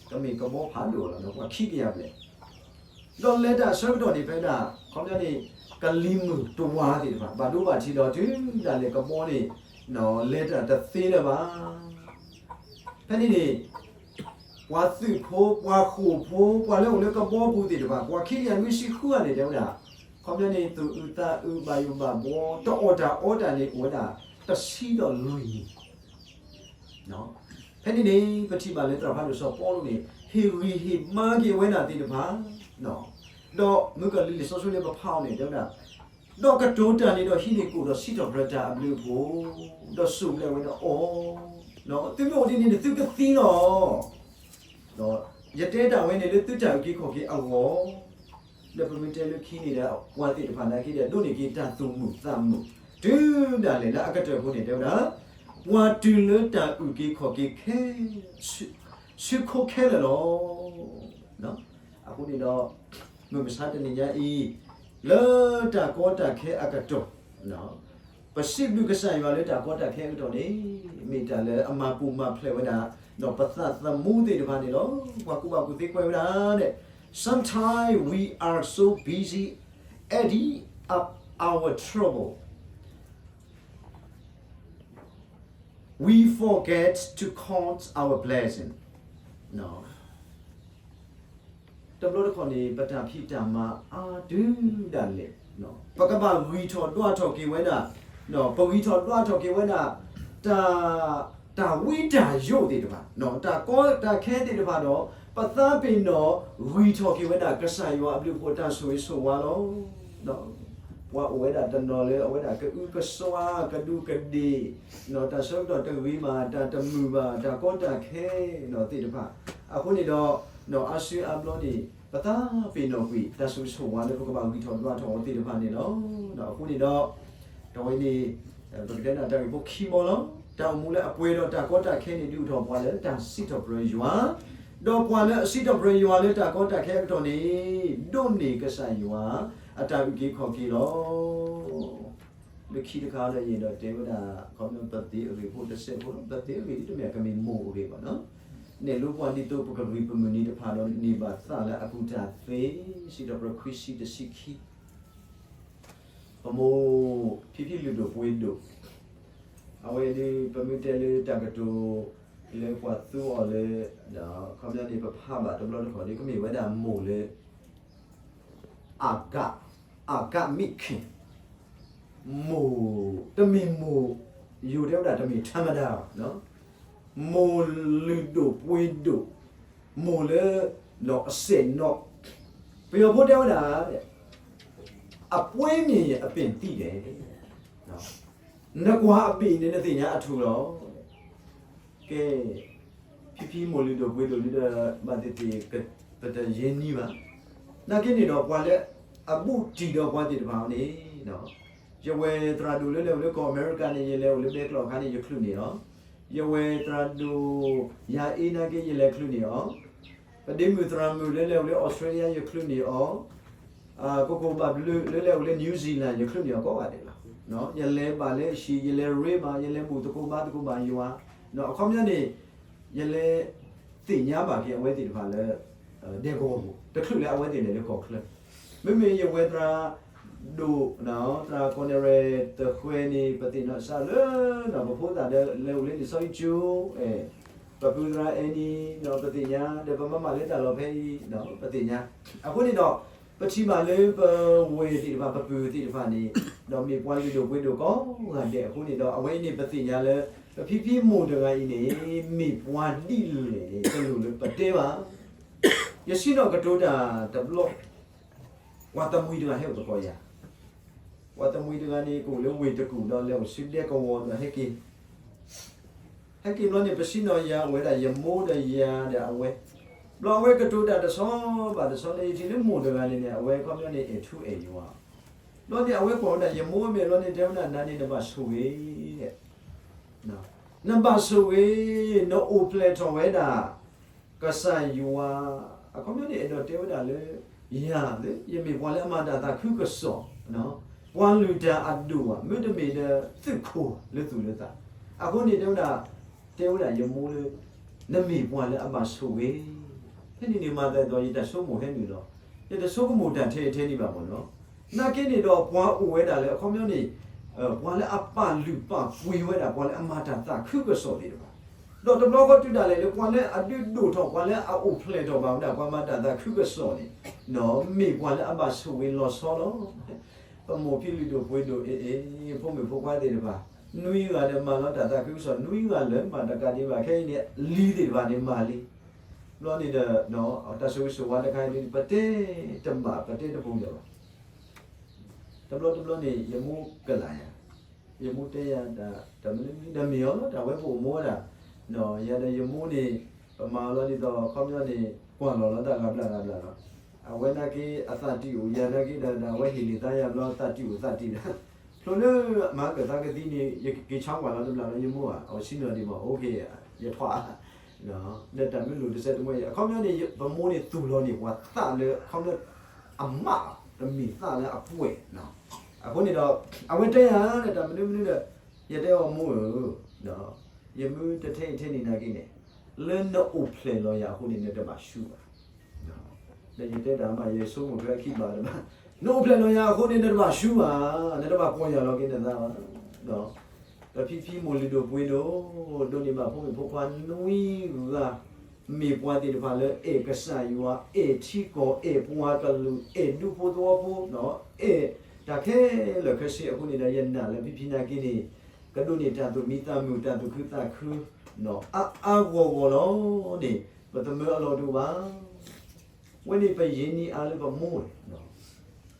ကမ့ၢ်ကဘီဖးဒိၣ်လီၤ ပှၤခံကယၤဘျဲၣ် ဒီးလဲၤတၢ်အဆၢကတီၢ်န့ၣ် ဖဲဒၣ် ခီပညီန့ၣ် ကလံၤမုၢ်တဝါသ့ၣ်တဖၣ် ဘၣ်ဒိဘၣ်ထံးဒီးတုၤဒၣ်လဲာ်ကဘီန့ၣ် လဲၤတၢ်တသ့လၢၤဘၣ်. ဖဲန့ၣ်န့ၣ် ပှၤသုးဖိ ပှၤဃိာ်ဖိ ပှၤလၢအိၣ်လၢကဘီပူၤသ့ၣ်တဖၣ် ပှၤခံကယၤနွံဆံဃုဂၤန့ၣ် တဲဝဲဒၣ် ခီပညီန့ၣ် သူၣ်အုးသးအုး ဘၣ်ယိၣ်ဘၣ်ဘှီ တအီၣ်တၢ်အီတၢ်န့ၣ် အိၣ်ဝဲဒၣ်တဆံဒီးလွံၢ်နံၣ် ဖဲန့ၣ်န့ၣ် ပထံၣ်ဘၣ်လၢသရၣ်ဖးဒိၣ်စီၤပီလူးန့ၣ် ဟ့ၣ်ဂံၢ်ဟ့ၣ်ဘါက့ၤဝဲဒၣ်သ့ၣ်တဖၣ် ဒီးမုၢ်ကလံၤလံာ်စီဆှံလၢပဖးအီၤန့ၣ် တဲဝဲဒၣ် ဒီးကတိၤတၢ်န့ၣ်ဒီးဟံးန့ၢ်ကိၣ်ဒီးစံးထီၣ်ပတြၢၤတၢ်အဘျုးအဖှိၣ်, ဒီးစိၢ်ဘျဲးဝဲဒၣ်အီၤ, သုမ့ၢ်အိၣ်ဒ်န့ၣ်န့ၣ် သုကသံလီၤ. ဒီးယတဲတၢ်ဝဲန့ၣ်လၢသုတၢ်အုၣ်က့ၤခီၣ်က့ၤအဂီၢ်, ဒီးပမ့ၢ်တဲလၢခံန့ၣ်ဒီး ပှၤသ့ၣ်တဖၣ်နာ်က့ဒီး ဒိးန့ၢ်က့ၤတၢ်သူၣ်မုာ်သးမုာ် တုၤဒၣ်လဲာ်လၢအကတၢၢ်အဃိန့ၣ် တဲဝဲဒၣ် ပှၤတုၤလၢတၢ်အုၣ်က့ၤခီၣ်က့ၤခဲ ဆူခိခဲလၢာ်လီၤ. အဃိန့ၣ်ဒီး မုၢ်မဆါတနံၤညါအံၤ လၢတၢ်ကီတၢ်ခဲအကတီၢ် ပစံးဘျုးကစၢ်ယွၤလၢတၢ်ကီတၢ်ခဲအကတီၢ်န့ၣ် မ့ၢ်တၢ်လၢအမၤပူၤမၤဖျဲးဝဲဒၣ် ဒီးပသးသမူသ့ၣ်တဖၣ်န့ၣ်လီၤ. ပှၤကူၣ်ဘၣ်ကူၣ်သ့ကွဲးဝဲဒၣ်န့ၣ် Sometimes we are so busy adding up our trouble, we forget to count our blessing. တဘျီတခီၣ်န့ၣ် ပတၢ်ဖံးတၢ်မၤအါတုၤဒၣ်လဲာ် ပကဘၣ်ဂံၢ်ထီၣ်ဒွးထီၣ်က့ၤဝဲဒၣ် ပဂံၢ်ထီၣ်ဒွးထီၣ်က့ၤဝဲဒၣ် တၢ် တၢ်ဝံတၢ်ယိးသ့ၣ်တဖၣ် တၢ်ကီတၢ်ခဲသ့ၣ်တဖၣ်ဒီး ပသးပ့ၤနီၣ်ဂံၢ်ထီၣ်က့ၤဝဲဒၣ် ကစၢ်ယွၤအဘျုးအဖှိၣ်တၢ်ဆိၣ်ဂ့ၤဆိၣ်ဝါလီၤ. ပှၤအိၣ်ဝဲဒၣ်တနီၤလၢအဝဲဒၣ်ကအုကစွါ ကဒူးကဒ့ၣ် တၢ်ဆၢကတီၢ်တဂ့ၤဘၣ် တၢ်တမုာ်ဘၣ် တၢ်ကီတၢ်ခဲသ့ၣ်တဖၣ် အဃိန့ၣ်ဒီး အါစုအါဘျီန့ၣ် ပသးပ့ၤနီၣ်ကွံာ် တၢ်ဆိၣ်ဂ့ၤဆိၣ်ဝါလၢပကဘၣ်ဂံၢ်ထီၣ်ဒွးထီၣ်အီၤသ့ၣ်တဖၣ်န့ၣ်လီၤ. အဃိန့ၣ်ဒီး တဝဲန့ၣ် ပကတဲဒၣ်တၢ်ဂ့ၢ်ဖိခံဘီလီၤ. တၢ်အိၣ်မူလၢအပှဲၤဒီးတၢ်ကီတၢ်ခဲန့ၣ် ဒုးအိၣ်ထီၣ်ပှၤလၢတၢ်စံးထီၣ်ပတြၢၤယွၤ, ဒီးပှၤလၢအစံးထီၣ်ပတြၢၤယွၤလၢတၢ်ကီတၢ်ခဲအကတီၢ်န့ၣ် ဒိးန့ၢ်ကစၢ်ယွၤအတၢ်အုၣ်က့ၤခီၣ်က့ၤလီၤ. လၢခံတခါဒီး ယအဲၣ်ဒိးတဲဝဲဒၣ် ခီဖျိပသ့အဂ့ၢ်ဖိတစဲးဖိလီၤ. ပသ့အဂ့ၢ်ဒ်တမ့ၢ်ကမ့ၢ်မိၢ်အဂ့ၢ်ဘၣ်နီၤ. နဲၣ်လိပှၤဒ်သိးပကဂံၢ်ပမုၢ်နံၤတဖၣ်ဒီး န့ၢ်ဘၣ်သးလၢအကူၣ်တၢ်သ့, စံးထီၣ်ပတြၢၤခွံဆံတဆံခံ ပမိၢ် ဖံဖံလုၢ်ဒိၣ်ပှ့ၤဒိၣ်, အဝဲဒၣ်ပမ့ၢ်တဲလၢတၢ်ကတိၤ လၢပှၤသူအီၤလၢ ဒီးခီပညီန့ၣ် ပဖးဘၣ်တဘျီတခီၣ်ဒ် ကမ့ၢ်ဝဲဒၣ်မိၢ်လၢ အဂၤ အဂၤမ့ၢ်ခ့ၣ် မိၢ် တမ့ၢ်မိၢ် ယိၤတဲဝဲဒၣ်တမ့ၢ်ထၢမဒၢ်ဘၣ်, မိၢ်လုၢ်ဒိၣ်ပှ့ၤဒိၣ်, မိၢ်လၢ ဒီးအစဲးနီၣ်, ပယီၤဖိတဲဝဲဒၣ် အပှ့ၤမ့ၢ်အပ့ၢ်သံလဲၣ်, နကွၢ်အဘ့ၣ်န့ၣ် နသ့ၣ်ညါအထူၣ်လီၤ. ကဲ ဖံဖံမိၢ်လုၢ်ဒိၣ်ပှ့ၤဒိၣ်ဒ်ဒီး ဘၣ်သ့ၣ်သ့ၣ် ပတယဲၢ်နံၣ်ဘၣ်. နာ်က့န့ၣ်ဒီး ပှၤလၢအဘူးတံၢ်ဒီးပှၤသ့ၣ်တဖၣ်န့ၣ် ယဝဲသရၣ်ဒိၣ်လၢလဲၤအိၣ်လၢကီၢ်အမဲရကၤန့ၣ် ယလဲၤအိၣ်လၢဘဲကျိာ်အခါန့ၣ် ယချုးန့ၢ်အီၤ, ယဝဲသရၣ်ဒိၣ် ယၤအ့နာ်က့ ယလဲၤချုးန့ၢ်အီၤ, ပဒ့မုၣ်သရၣ်မုၣ်လၢလဲၤအိၣ်လၢအီစထြ့လယါ ယချုးန့ၢ်အီၤ, ကီၢ်ကိၣ်ဘၣ်ဘျုးလၢလဲၤအိၣ်လၢ New Zealand ယချုးန့ၢ်အီၤကိးဂၤဒဲးလီၤ. ယလဲၤဘၣ်လၢဟံၣ် ယလဲၤရ့ဘၣ် ယလဲၤဘူၣ်သကိးဘါသကိးဘၣ်ယွၤ, အခီပညီန့ၣ် ယလဲၤသ့ၣ်ညါဘၣ်က့ၤအဝဲသ့ၣ်တဖၣ်လၢ ဒဲကဝီၤပူၤ တချုးလၢအဝဲသ့ၣ်လဲၤလၢကီၢ်ချၢ, မ့မ့ၢ်ယဝဲသရၣ်ဒိၣ် သရၣ်ကီၢ်နဲၣ်ရဲၣ်သဃဲၤန့ၣ် ပသ့ၣ်နီၣ်စၢ်လၢ ပဖိသၣ်ဒီးလဲၤအိၣ်လၢလံာ်စီဆှံကၠိ, ပပုၢ်သရၣ်အဲၣ်နံၣ် ပသ့ၣ်ညါ ဒီးပမၤမၤလၢတၢ်လီၢ်ဖဲအံၤ ပသ့ၣ်ညါ, အဃိန့ၣ်ဒီး ပထံၣ်ဘၣ်လၢပဝဲၢ်သ့ၣ်တဖၣ် ပပုၢ်သ့ၣ်တဖၣ်န့ၣ် ဒီးမ့ၢ်ပှၤလုၢ်ဒိၣ်ပှ့ၤဒိၣ်ကိးဂၤဒဲးအဃိန့ၣ်ဒီး အဝဲအံၤန့ၣ် ပသ့ၣ်ညါလၢ ပဖံဖံမိၢ်တဂၤအံၤန့ၣ် မ့ၢ်ပှၤဒ်လဲၣ်န့ၣ် တလိၣ်လၢပတဲဘၣ်. ယဆံးနီၣ်ကတိၤတၢ်တဘျီ ပှၤသမှံတဂၤဟဲအိၣ်သကိးယၤ, ပှၤသမှံတဂၤန့ၣ် ကအိၣ်လၢဝ့ၢ်တကူၣ်ဒီးလဲၤအိၣ်ဆူဒဲကဝီၤဒီးဟဲက့ၤ ဟဲက့ၤဘျီန့ၣ် ပဆံးနီၣ်ယၤအိၣ်ဝဲဒၣ်ယမိၢ်ဒီးယၤဒီးအဝဲ, ဘျီအဝဲကတိၤတၢ်တဆီဘၣ်တဆီလၢယထံၣ်လၢမိၢ်တဂၤန့ၣ်န့ၣ် အဝဲခီပညီန့ၣ်အဲၣ်ထူအဲၣ်ယွၤ, ဘျီန့ၣ် အဝဲကွၢ်ဝဲဒၣ်ယမိၢ်အမဲာ်ဘျီန့ၣ် တဲဝဲဒၣ်နၤန့ၣ် နဘၣ်ဆိၣ်ဂ့ၤ နဘၣ်ဆိၣ်ဂ့ၤ နအိၣ်ဖျဲၣ်ထီၣ်ဝဲဒၣ် ကစၢ်ယွၤ, အခီပညီန့ၣ် အဲၣ်ဒိးတဲဝဲဒၣ်လၢ ယၤလၢ ယမ့ၢ်ပှၤလၢအမၤတၢ်သးခုကစီၣ်, ပှၤလုၢ်တၢ်အဒိၣ်ဘၣ် မ့တမ့ၢ်ဒီးသုးခိၣ်လၢသူၣ်လၢသး, အဃိန့ၣ်တဲဝဲဒၣ်, တဲဝဲဒၣ်ယမိၢ်လၢ နမ့ၢ်ပှၤလၢအဘၣ်ဆိၣ်ဂ့ၤ, ဖဲန့ၣ်န့ၣ်မၤသးဒ်သိး ယတၢ်ဆိကမိၣ်ဟဲနုာ်လီၤ, ယတဆိကမိၣ်တၢ်ထဲထဲန့ၣ်ဘၣ်မ့ၢ်နီၤ, နာ်က့န့ၣ်ဒီးပှၤအိၣ်ဝဲဒၣ်လၢအခီပညီန့ၣ် ပှၤလၢအပာ်လုၢ်ပာ်ပှ့ၤဝဲဒၣ် ပှၤလၢအမၤတၢ်သးခုကစီၣ်သ့ၣ်တဖၣ် ဒီးတဘျီဃီတုၤဒၣ်လဲာ်လၢ ပှၤလၢအဒုးဒိၣ်ထီၣ် ပှၤလၢအအိၣ်ဖျဲၣ်ထီၣ်ဘၣ်ဝဲဒၣ် ပှၤမၤတၢ်သးခုကစီၣ်န့ၣ်, မ့ၢ်ပှၤလၢအဘၣ်ဆိၣ်ဂ့ၤလီၤဆီလီၤ. ပမိၢ်ဖံလုၢ်ဒိၣ်ပှ့ၤဒိၣ်အ့ၣ်အ့ၣ် ဖိမုၣ်ဖိခွါသ့ၣ်တဖၣ်, နွံဂၤဒီးမၤလီၤတၢ်သးခုကစီၣ် နွံဂၤလၢမၤတကးဒံးဘၣ် ခဲအံၤန့ၣ် လံၤသ့ၣ်တဖၣ်န့ၣ်မၤလံ. ဘျီန့ၣ်ဒီး တၢ်ဆိၣ်ဂ့ၤဆိၣ်ဝါတခါအံၤ ပတဲတဘၣ် ပတဲတပူၤလၢၤဘၣ်. တဘျီတဘျီန့ၣ် ယမိၢ်ကလာ်ယၤ, ယမိၢ်တဲယၤ တၢ်မနုၤမနုၤဒီးမ့ၢ်အီၤလီၤ တၢ်ဝဲပအိၣ်မူဝဲဒၣ်, ယၤဒီးယမိၢ်န့ၣ် ပမၤအီၤလီၤဒ်သိး ခီပညီန့ၣ် ကွၢ်လီၤလီၤတၢ်ဂၤဘျၣ်ဂၤဘျၣ်လီၤ. အဝဲနာ်က့အသးတံၢ်အိၣ် ယၤနာ်က့ဒီး အဝဲဟ့ၣ်လံာ်သးယၤဘျီ သးတံၢ်အိၣ်သးတံၢ်ဒီး ဖျိလၢမၤကသးကသံန့ၣ် ယက့ၤဆါကွၢ်လီၤတဘျီလီၤ ယမိၢ်ဧါ အဝဲဆံးနီၤဒံးမး အိၣ်ခ့ ယထွါ ဒီးတၢ်မ့ၢ်လိၣ်တစဲးတမှဲ အခီပညီန့ၣ် ပမိၢ်န့ၣ်သူၣ်လီၤန့ၣ် ပှၤသးလၢအခီပညီ အမး တမ့ၢ်သးလၢအပှဲၤ, အဃိန့ၣ်ဒီး အဝဲတဲယၤလၢတၢ်မနုၤမနုၤဒီး ယတဲအီၤမိၢ်ဧၢ, ယမ့ၢ်တထဲအံၤထဲန့ၣ်နာ်က့န့ၣ် လၢနအိၣ်ဖျဲၣ်လီၤယၤအဃိန့ၣ် နတဘၣ်ဆူးဘၣ်. ဒီးယတဲတၢ်မး ယဆိကမိၣ်ဖဲခံဘၣ်တဘၣ်, နအိၣ်ဖျဲၣ်လီၤယၤအဃိန့ၣ် နတဘၣ်ဆူးဘၣ်, နတဘၣ်ပီၢ်ယၢ်လီၤက့ၤနသးဘၣ်. ဒီးဖံဖံမိၢ်လုၢ်ဒိၣ်ပှ့ၤဒိၣ် ဒိးန့ၢ်ဘၣ်ဖိမုၣ်ဖိခွါနွံဂၤ, မ့ၢ်ပှၤသ့ၣ်တဖၣ်လၢအဲၣ်ကစၢ်ယွၤ အဲၣ်ထံကီၢ် အဲၣ်ပှၤကလုာ် အဲၣ်ဒူဖိသဝီဖိ, အဲၣ်တၢ်ခဲလၢာ်ခဲဆ့အဃိန့ၣ်ဒီး ယနာ်လၢဖံဖံနာ်က့န့ၣ် ကဒိးန့ၢ်တၢ်သူၣ်မံသးမုာ် တၢ်သူၣ်ခုသးခု အါအါဂီၢ်ဂီၢ်လီၤန့ၣ် ပသမၢအလီၢ်ဒိၣ်ဘၣ်. ဝဲန့ၣ်ပယံာ်နံၤအါလၢပမိၢ်,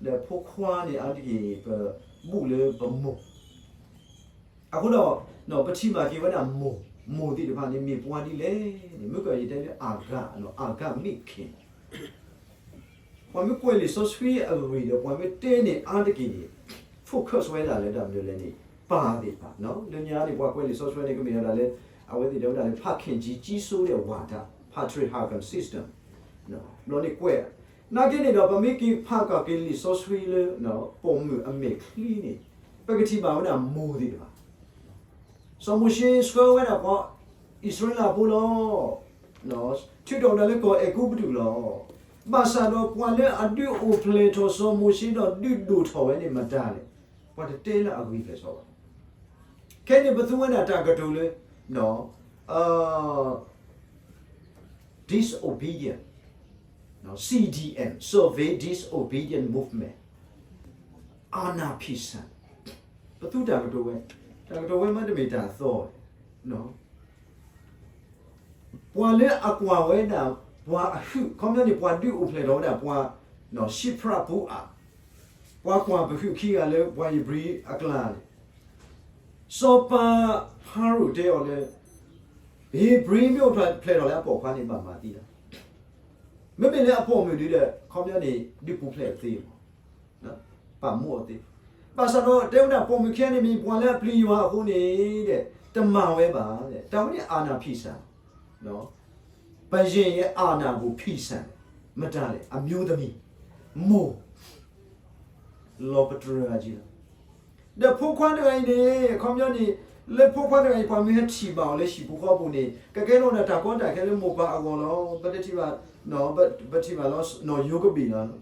ဒီးဖိခွါန့ၣ်အါတက့ၢ် ပဘူၣ်လၢပမိၢ်. အဃိဒီး ပထံၣ်ဘၣ်က့ၤဝဲဒၣ်မိၢ်, မိၢ်သ့ၣ်တဖၣ်န့ၣ် မ့ၢ်ပှၤဒ်လဲၣ်န့ၣ် မ့ၢ်ကယတဲလၢအဂၤ, အဂၤမ့ၢ်ခ့ ပှၤမ့ၢ်ကွဲးလံာ်စီဆှံအဂ့ၢ်ဒီး ပှၤမ့ၢ်တဲန့ၣ်အါတက့ၢ်န့ၣ် focus ဝဲဒၣ်လၢတၢ်မနုၤလဲၣ်န့ၣ် ပၢ်သ့ၣ်တဖၣ်, လၢညါန့ၣ် ပှၤကွဲးလံာ်စီဆှံန့ၣ် ကမ့ၢ်ဝဲဒၣ်လၢ အဝဲသ့ၣ်တဲဝဲဒၣ်လၢ ဖခင်ကြီးကြီးစိုးတဲ့ဝါဒ, patriarchal system ဘျီန့ၣ်ကွဲး, နာ်က့န့ၣ်ဒီး ပမ့ၢ်က့ၤဖးကီၢ်က့ၤလံာ်စီဆှံလၢ ပိာ်မုၣ်အမဲာ်ချံန့ၣ် ပကထံၣ်ဘၣ်ဝဲဒၣ်မိၢ်သ့ၣ်တဖၣ် စီၤမိၤၡ့ဆှၢဝဲဒၣ်ပှၤအံၣ်စရ့လးဖိလီၤ. ထုးထီၣ်ဝဲဒၣ်လၢကီၢ်အဲၤကူပတူးလီၤ. ဘၣ်ဆၣ်ဒီးပှၤလၢအဒုးအိၣ်ဖျဲၣ်ထီၣ်စီၤမိၤၡ့ဒီးဒုးဒိၣ်ထီၣ်ဝဲန့ၣ်မတၤလဲၣ်. ပှၤတတဲလၢအဂ့ၤဖျဲၣ်စီဘၣ်. ခဲန့ၣ်ပသူဝဲဒၣ်တၢ်ကတိၤလၢ disobedient, C D M, Civil Disobedient Movement, အာဏာဖီဆန်, ပသူတၢ်ကတိၤဝဲ, တၢ်ကတိၤဝဲမ့တမ့ၢ်တၢ်အသီ, ပှၤလၢအကွၢ်ဝဲဒၣ် ပှၤအဟုၣ် ခီပညီန့ၣ် ပှၤဒုးအိၣ်ဖျဲၣ်ထီၣ်ဝဲဒၣ်ပှၤ ရှံးဖြးပူၤအါ, ပှၤကွၢ်ပဟုးခံဂၤလၢပှၤဧ့ၤဘြံၤအကျါန့ၣ် စီၤပၤဖၤရိၤတဲအီၤလၢ ဧ့ၤဘြံၤမ့ၢ်အိၣ်ဖျဲၣ်ထီၣ်လၢအပိာ်ခွါန့ၣ် ဘၣ်မၤသံလီၤ. မ့မ့ၢ်လၢအပိာ်မုၣ်ဒုဒီး ခီပညီန့ၣ် ဒုးပူၤဖျဲးအီၤသ့မး, ပာ်မူအီၤသ့, ဘၣ်ဆၣ်ဒီးတဲဝဲဒၣ်ပိာ်မုၣ်ခံဂၤန့ၣ်မ့ၢ်ပှၤလၢအပျံၤယွၤအဃိန့ၣ်ဒီး တမၤဝဲဘၣ်, တၢ်ဝဲန့ၣ် အာဏာဖီဆန် ဘယ့ၣ်ယဲ အာဏာကို ဖီဆန်, မတၤလဲၣ် အမျိုးသမီး, မိၢ်, လီၤပတြၢၤအက့လီၤ. ဒီးဖိခွါတဂၤအံၤန့ၣ် အခီပညီန့ၣ် လၢဖိခွါတဂၤအံၤ ပှၤမ့ၢ်ဟဲထံၣ်ဘၣ်အီၤလၢဟံၣ်ပူၤဃီပူၤန့ၣ် ကကဲထီၣ်ဝဲဒၣ်တၢ်ကီတၢ်ခဲလၢမိၢ်ပၢ်အဂီၢ်လီၤ. ပတထံၣ်ဘၣ်, ပထံၣ်ဘၣ်လီၤ နီၢ်ယိၤကဘ့ၣ်လီၤ,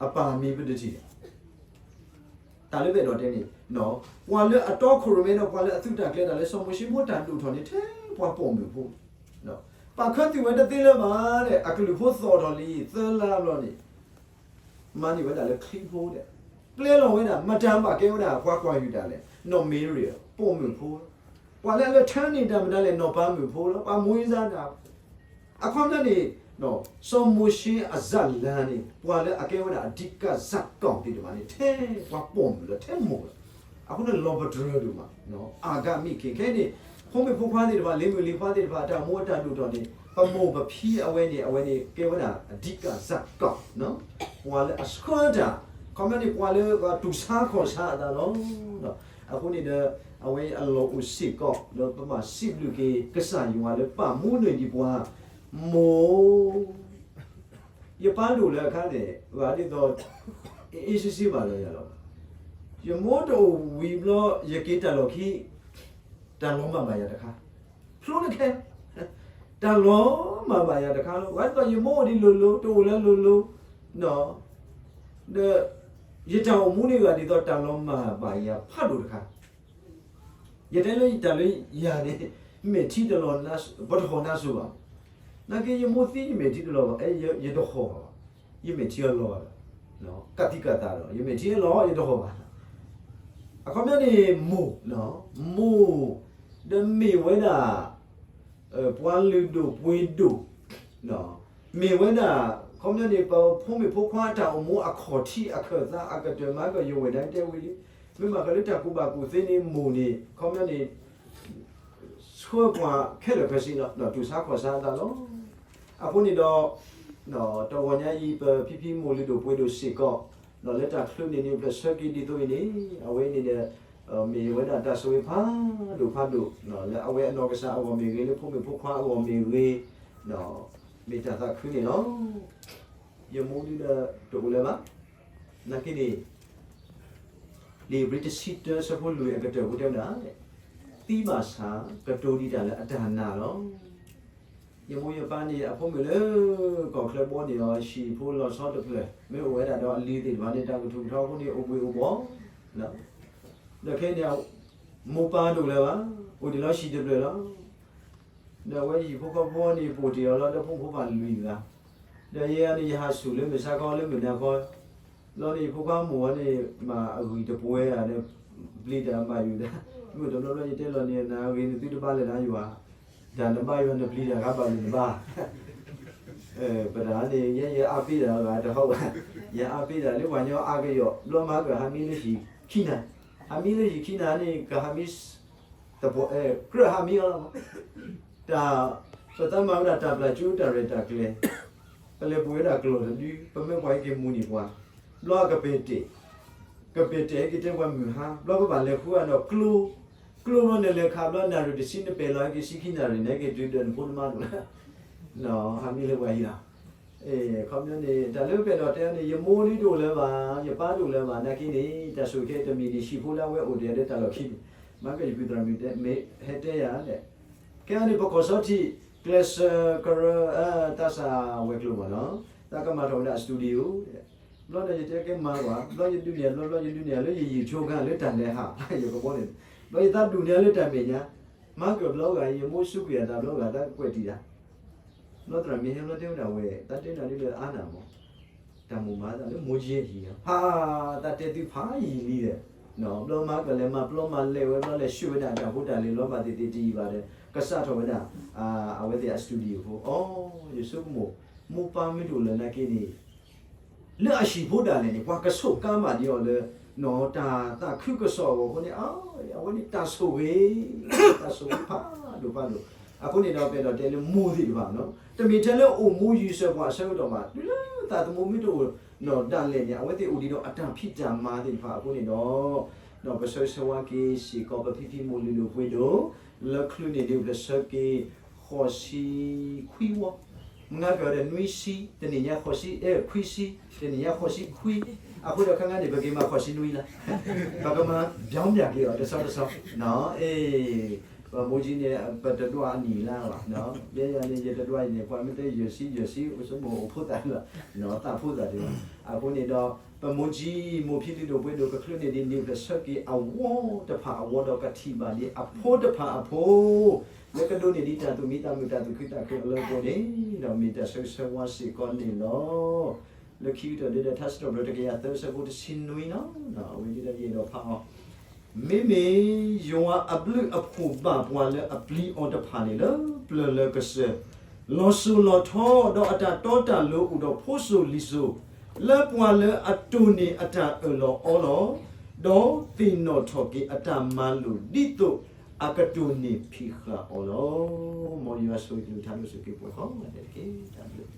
အပၢ်မံၤပတထံၣ် တၢ်လၢပအဲၣ်ဒိးတဲန့ၣ်, ပှၤလၢအတီခိၣ်ရိၣ်မဲဒီး ပှၤလၢအသုးတၢ်ကျဲၤတၢ်လၢစီၤမိၤၡ့မိၢ်တၢ်ဒိၣ်ထီၣ်န့ၣ် ထဲပှၤပိာ်မုၣ်ဖိ, ပာ်ခၢးသုးဝဲတသ့လၢၤဘၣ်ဒီး အကလုၢ်ဖိသီၣ်ထီၣ်လံ သၢလါဘျီန့ၣ် မၤန့ၢ်ဝဲဒၣ်လၢချံဖိဒီး ပျဲလီၤဝဲဒၣ် မတၤဘၣ်ကဲဝဲဒၣ် ပှၤကွၢ်ဟုၣ်တၢ်လဲၣ် နီၢ်မ့ရံၤ ပိာ်မုၣ်ဖိ, ပှၤလၢအလၢထၢန့ၢ်တၢ်မတၤလဲၣ် နီၢ်ပၤမုၣ်ဖိလီၤ ပှၤမူအံစါဒၣ် အခီပညီန့ၣ် စီၤမိၤၡ့အဇာတ်လမ်းန့ၣ် ပှၤလၢအကဲဝဲဒၣ် အဓိကဇာတ်ကောင် သ့ၣ်တဖၣ်န့ၣ် ထဲပှၤပိာ်မုၣ်လီၤ ထဲမိၢ်လီၤ. အဃိန့ၣ်လီၤပတြၢၤဒိၣ်မး အဂၤမ့ၢ်ခ့ခဲအံၤန့ၣ် ဖိမုၣ်ဖိခွါသ့ၣ်တဖၣ် လံၤမုၣ်လံၤခွါသ့ၣ်တဖၣ် အတၢ်မူအတၢ်ဒိၣ်ထီၣ်န့ၣ် ပမိၢ်ပဖံအဝဲန့ၣ် အဝဲန့ၣ် ကဲဝဲဒၣ် အဓိကဇာတ်ကောင် ပှၤလၢအဆှၢတၢ် ခီပညီန့ၣ် ပှၤလၢတူၢ်ဆါခီၣ်ဆါအသးလီၤ. အဃိန့ၣ်ဒီး အဝဲအလီၢ်အိၣ်စ့ၢ်ကီး ဒီးပဘၣ်စံးဘျုးက့ၤ ကစၢ်ယွၤလၢပာ်မူန့ၢ်ဒံးပှၤ မိၢ် ယပၢ်ဒိၣ်လၢအခါန့ၣ် ဘၣ်ဒ်သိး အ့ၣ်စ့စ့ဘၣ်လၢယၤလီၤ. ယမိၢ်တအိၣ်ဝံၤဘျီ ယက့ၤတၢ်လီၢ်ခံ တၢ်လီၤမၢ်ဘၣ်ယၤတခါ ဖျိလၢခဲ တၢ်လီၤမၢ်ဘၣ်ယၤတခါလီၤ. ဘၣ်ဒ်သိးယမိၢ်အိၣ်ဒံးလိၤလိၤ တအိၣ်လၢလိၤလိၤ ဒီး ယတၢ်အိၣ်မူန့ၣ်ဂ့ၤဒ်သိးတၢ်လီၤမၢ်ဘၣ်ယၤဖးဒိၣ်တခါ ယတဲလၢယတၢ်လၢယၤန့ၣ် ယမဲာ်ထံတလီၤ, ပတဟီၣ်နါစိၤဘၣ်. နာ်က့ယမိၢ်သံယမဲာ်ထံတလီၤဘၣ်, ယတဟီၣ်ဘၣ်, ယမဲာ်ထံအလီၤဘၣ်, ကးတံာ်ကးသးဒီး ယမဲာ်ထံအလီၤ ယတဟီၣ်ဘၣ်. အခီပညီန့ၣ် မိၢ်, မိၢ်, ဒီးမ့ၢ်ဝဲဒၣ် ပှၤလုၢ်ဒိၣ်ပှ့ၤဒိၣ်, မ့ၢ်ဝဲဒၣ် ခီပညီန့ၣ် ပဖိမုၣ်ဖိခွါအတၢ်အိၣ်မူအခီၣ်ထံးအခၢၣ်သးအကတၢၢ်မၤကယိၤဝဲဒၣ်တဲဝံၤလံ, မ့ၢ်မၤကလၢတၢ်ကူၣ်ဘၣ်ကူၣ်သ့န့ၣ် မိၢ်န့ၣ် ခီပညီန့ၣ် ဆှၢပှၤခဲလၢာ်ခဲဆ့လီၤ, ဒီးတူၢ်ဆါခီၣ်ဆါအသးလီၤ. အဃိန့ၣ်ဒီး တဂီၤညါအံၤ ပဖံဖံမိၢ်လုၢ်ဒိၣ်ပှ့ၤဒိၣ်စ့ၢ်ကီး ဒီးလၢတၢ်ချုးန့ၢ်န့ၣ်ပျဲၢ်ဆၢက့ၤဒ်သိးအံၤန့ၣ် အဝဲအံၤန့ၣ်ဒီး မ့ၢ်ဝဲဒၣ်တၢ်ဆိၣ်ဂ့ၤဖးဒိၣ်ဖးဒိၣ် လၢအဝဲအနီၢ်ကစၢ်အဂီၢ်မ့ၢ်ဂ့ၤ လၢဖိမုၣ်ဖိခွါအဂီၢ်မ့ၢ်ဂ့ၤ မ့ၢ်တၢ်သးခုန့ၣ်လီၤ. ယမိၢ်ဒုဒီးတအိၣ်လၢၤဘၣ်. နာ်က့န့ၣ် လံာ်ဧ့ၤဘြံၤတဆံတၢဆၢဖိလွံၢ်အကတၢၢ်ပူၤတဲဝဲဒၣ်, သံဘၣ်ဆၣ် ကတိၤဒံးတၢ်လၢအတၢ်နာ်လီၤ. ယမိၢ်ယပၢ်န့ၣ် အဖိမုၣ်လၢ ကီၢ်ချၢဘီန့ၣ်အီၤ ဟံၣ်ဖိလီၤဆီတဖျၢၣ် မ့ၢ်အိၣ်ဝဲဒၣ်ဒီးအလံၤသ့ၣ်တဖၣ်န့ၣ် တၢ်ကထူၣ်ကထီအဃိန့ၣ် အိၣ်ဘှံးအိၣ်ဘှီၣ် ဒီးခဲအံၤန့ၣ် မိၢ်ပၢ်တအိၣ်လၢၤဘၣ်, အိၣ်ဒံးလီၤဟံၣ်တဖျၢၣ်လီၤ. ဒီးအဝဲဟံၣ်ဖိဃီဖိန့ၣ် ပိာ်တ့ၢ်အီၤလီၤ ဒီးဖိမုၣ်ဖိခွါလွံၢ်ဂၤ, ဒီးယဲန့ၣ် ယဟးဆူၣ်လၢမုၢ်ဆါခီလၢမုၢ်နၤခီ, ဘျီန့ၣ် ယဖိခွါမိၢ်ဝဲန့ၣ် မၤအဂံၢ်တပှဲၤဧါဒီး ပျံၤတၢ်မၤယုာ်တၢ်, မုၢ်တဘျီဘျီယတဲလီၤန့ၣ် နဂ့ၤနသုတဘါလဲၣ်နၤယွၤ, တၢ်နဘါယွၤနပျံၤတၢ်ဂၤဘၣ်လၢနဘါ ပတၢ်န့ၣ် ယဲယအါပ့ၤတၢ်ဂၤတဟီဘၣ်, ယအါပ့ၤတၢ်လၢပှၤညီအါကယီၢ် ဘျီမၤကဟးမံလၢဟံၣ်ခံနၤ, ဟးမံလၢဟံၣ်ခံနၤန့ၣ် ကဟးမံ သပှၢ် ကြၢးဟးမံအီၤလီၤ. တၢ် ပသးမၤဝဲဒၣ်တၢ်ပျၢ်ကၠိတၢ်ရဲၣ်တၢ်ကျဲၤ, ပလဲၤပှ့ၤဝဲဒၣ်ကျီၢ်တဒု ပမၢပှၤဟဲက့ၤမူန့ၢ်ပှၤ, ဘျီအကပဲာ်တဲာ်, ကပဲာ်တဲာ်ဟဲက့ၤတဲပှၤမုၢ်ဟါ ဘျီပဘၣ်လဲၤဃုအီၤဒီးကျိ, ကျိဘျီန့ၣ်လဲၤခးဘျီ နၣ်ရံၣ်တဆံနပဲာ်လီၤဟဲက့ၤဆံခံနၣ်ရံၣ်န့ၣ် ဟဲက့ၤတုၤဒီးနဖိနမါဒိၣ်လၢ ဟးမံလၢပှၤဟံၣ်လီၤ. ခီပညီန့ၣ် တၢ်လၢပအဲၣ်ဒိးတဲအီၤန့ၣ် ယမိၢ်ဒုတအိၣ်လၢၤဘၣ်, ယပၢ်ဒိၣ်လၢၤဘၣ် နာ်က့န့ၣ် တၢ်ဆိၣ်ဂ့ၤခဲအံၤတမံၤန့ၣ် ဟံၣ်ဖိလၢအဝဲအိၣ်တ့ၢ်ဒီးတၢ်လီၢ်ခံန့ၣ် မၤကယုၢ်ပသရၣ်မုၣ်တဲ မ့ၢ်ဟဲတဲယၤလဲၣ်. ခဲအံၤန့ၣ် ပကီၢ်စီထံး ကျဲးစၢးကရၢ သးစၢ်ဝဲၤကျိၤမ့ၢ်နီၤ သးကမၤထီၣ်ဝဲဒၣ် studio ဘျီဒီးယတဲကဲမၤကွၢ် ဘျီယဒုးန့ၢ်ဘျီ ဘျီယဒုးန့ၢ်လၢယယံာ်ဆိခါလၢတၢ်လဲၤဟး ယကဘီန့ၣ် ဘျီယသးဒုးန့ၢ်လၢတၢ်မဲာ်ညါ မၤကဘျီဂၤ ယမိၢ်စူးကွံာ်အသးဘျီဂၤ သးကကွဲးတံၢ်တၢ် ဘျီသရၣ်မုၣ်ဟဲဘျီတဲဝဲဒၣ်ဝဲ သးတဲနၤဒ်လၢအါနၤမး တၢ်မိၢ်မၤသးလၢမိၢ်ကဲဟံၣ်ဧါ ဖး သးတဲသုဖးယံာ်လံဒီး ဘျီမၤကလဲၤမၤပျီမၤလဲၤဝဲဘျီလဲၤဆှၢဝဲဒၣ်တၢ်ဖိတၢ်လံၤလီၤဘၣ်သ့ၣ်သ့ၣ်တယံာ်ဘၣ်ဒီး ကစးထီၣ်ဝဲဒၣ် အဝဲသ့ၣ်အ studio ဖိ အိ ယဆိကမိၣ် မိၢ်ပၢ်မ့ၢ်တအိၣ်လၢၤနာ်က့န့ၣ် လၢအဟံၣ်ဖိဒၣ်လဲာ်န့ၣ် ပှၤကဆိးကါမးဒံးအီၤလၢ တၢ်သးခုကစီၣ်အဂီၢ်အဃိန့ၣ် အဝဲန့ၣ်တၢ်ဆိၣ်ဂ့ၤ တၢ်ဆိၣ်ဂ့ၤဖးဒိၣ်ဖးဒိၣ် အဃိန့ၣ်ဒီး ပအဲၣ်ဒိးတဲလၢမိၢ်သ့ၣ်တဖၣ်နီၤ တမ့ၢ်ထဲလၢအိၣ်မူယံၤစၢၤပှၤအဆၢကတီၢ်ဘၣ် တုၤလၢသးသမူမ့ၢ်တအိၣ်နီၤဒၣ်လဲာ်န့ၣ် အဝဲသ့ၣ်အိၣ်ဒံးဒီးအတၢ်ဖံးတၢ်မၤသ့ၣ်တဖၣ်အဃိန့ၣ်ဒီး ဒီးပဆၢဂ့ၤဆၢဝါက့ၤစ့ၢ်ကီး ပဖံဖံမိၢ်လုၢ်ဒိၣ်ပှ့ၤဒိၣ် လၢချုးန့ၢ်ဒံးပျဲၢ်ဆၢက့ၤ ဃိးဆံခွံဝီ မုၢ်ဂၤကဒီးနွံဆံ တနံၣ်ညါဃိးဆံ အဲ ခွံဆံ တနံၣ်ညါဃိးဆံခွံ အဃိဒီးခါငါန့ၣ် ပက့ၤမၤဃိးဆံနွံလါ ပကမၤ ပြောင်းပြန်က့ၤအီၤ တဆီတဆီ နီၤ အဲ ပမိၢ်ကံန့ၣ် ပတဒွးအနံၣ်လါဘၣ် ယဲယၤန့ၣ် ယတဒွးအံၤန့ၣ် ပှၤမ့ၢ်တဲယဲၢ်ဆံ ယဲၢ်ဆံ အိၣ်ဆိကမိၣ်အိၣ်ဖိသၣ်လီၤ သးဖိသၣ်တဂၤ အဃိန့ၣ်ဒီး ပမိၢ်ကံ မိၢ်ဖံလုၢ်ဒိၣ်ပှ့ၤဒိၣ် ကချုးန့ၢ်ဒံးနံၣ်ပျဲၢ်ဆၢက့ၤအဝီတဖၣ်အဝီဒီးကထံၣ်ဘၣ်ဒံးအဖိတဖၣ်အဖိ လၢကဒိးန့ၢ်ဒံးတၢ်သူၣ်မံသးမုာ်တၢ်သူၣ်ခုသးခုအလၢအပှဲၤန့ၣ် ဒီးမ့ၢ်တၢ်ဆၢဂ့ၤဆၢဝါစ့ၢ်ကီးန့ၣ်လီၤ. လၢခံကတၢၢ်ဒ်ဒီး ထါစံးထီၣ်ပတြၢၤတကယၤသၢဆၢဖိတဆံနွံလီၤ. အဝဲဒ်ဒီးယအဲၣ်ဒိးဖးအီၤ မ့မ့ၢ်ယွၤအဘျုးအဖှိၣ်ဘၣ်ပှၤလၢအပျံၤအီၤတဖၣ်န့ၣ်လၢပျၢၤလၢကစၢၢ်, လီၤစိၤလီၤထီ ဒီးအတၢ်တီတၢ်လိၤအိၣ်ဒီးဖိစိၤလံၤစိၤ, လၢပှၤလၢအတိၢ်န့ၢ်အတၢ်အၢၣ်လီၤအီလီၤ, ဒီးသ့ၣ်နီၣ်ထီၣ်က့ၤအတၢ်မၤလိာ်ဒ်သိးအကတိၢ်န့ၢ်ဖံးဃာ်အီၤလီၤ. မ်ယွၤဆိၣ်ဂ့ၤကလုၢ်ကထါဒိၣ်စိက့ၤပှဲၤဃီတက့ၢ်. တၢ်ဘျုး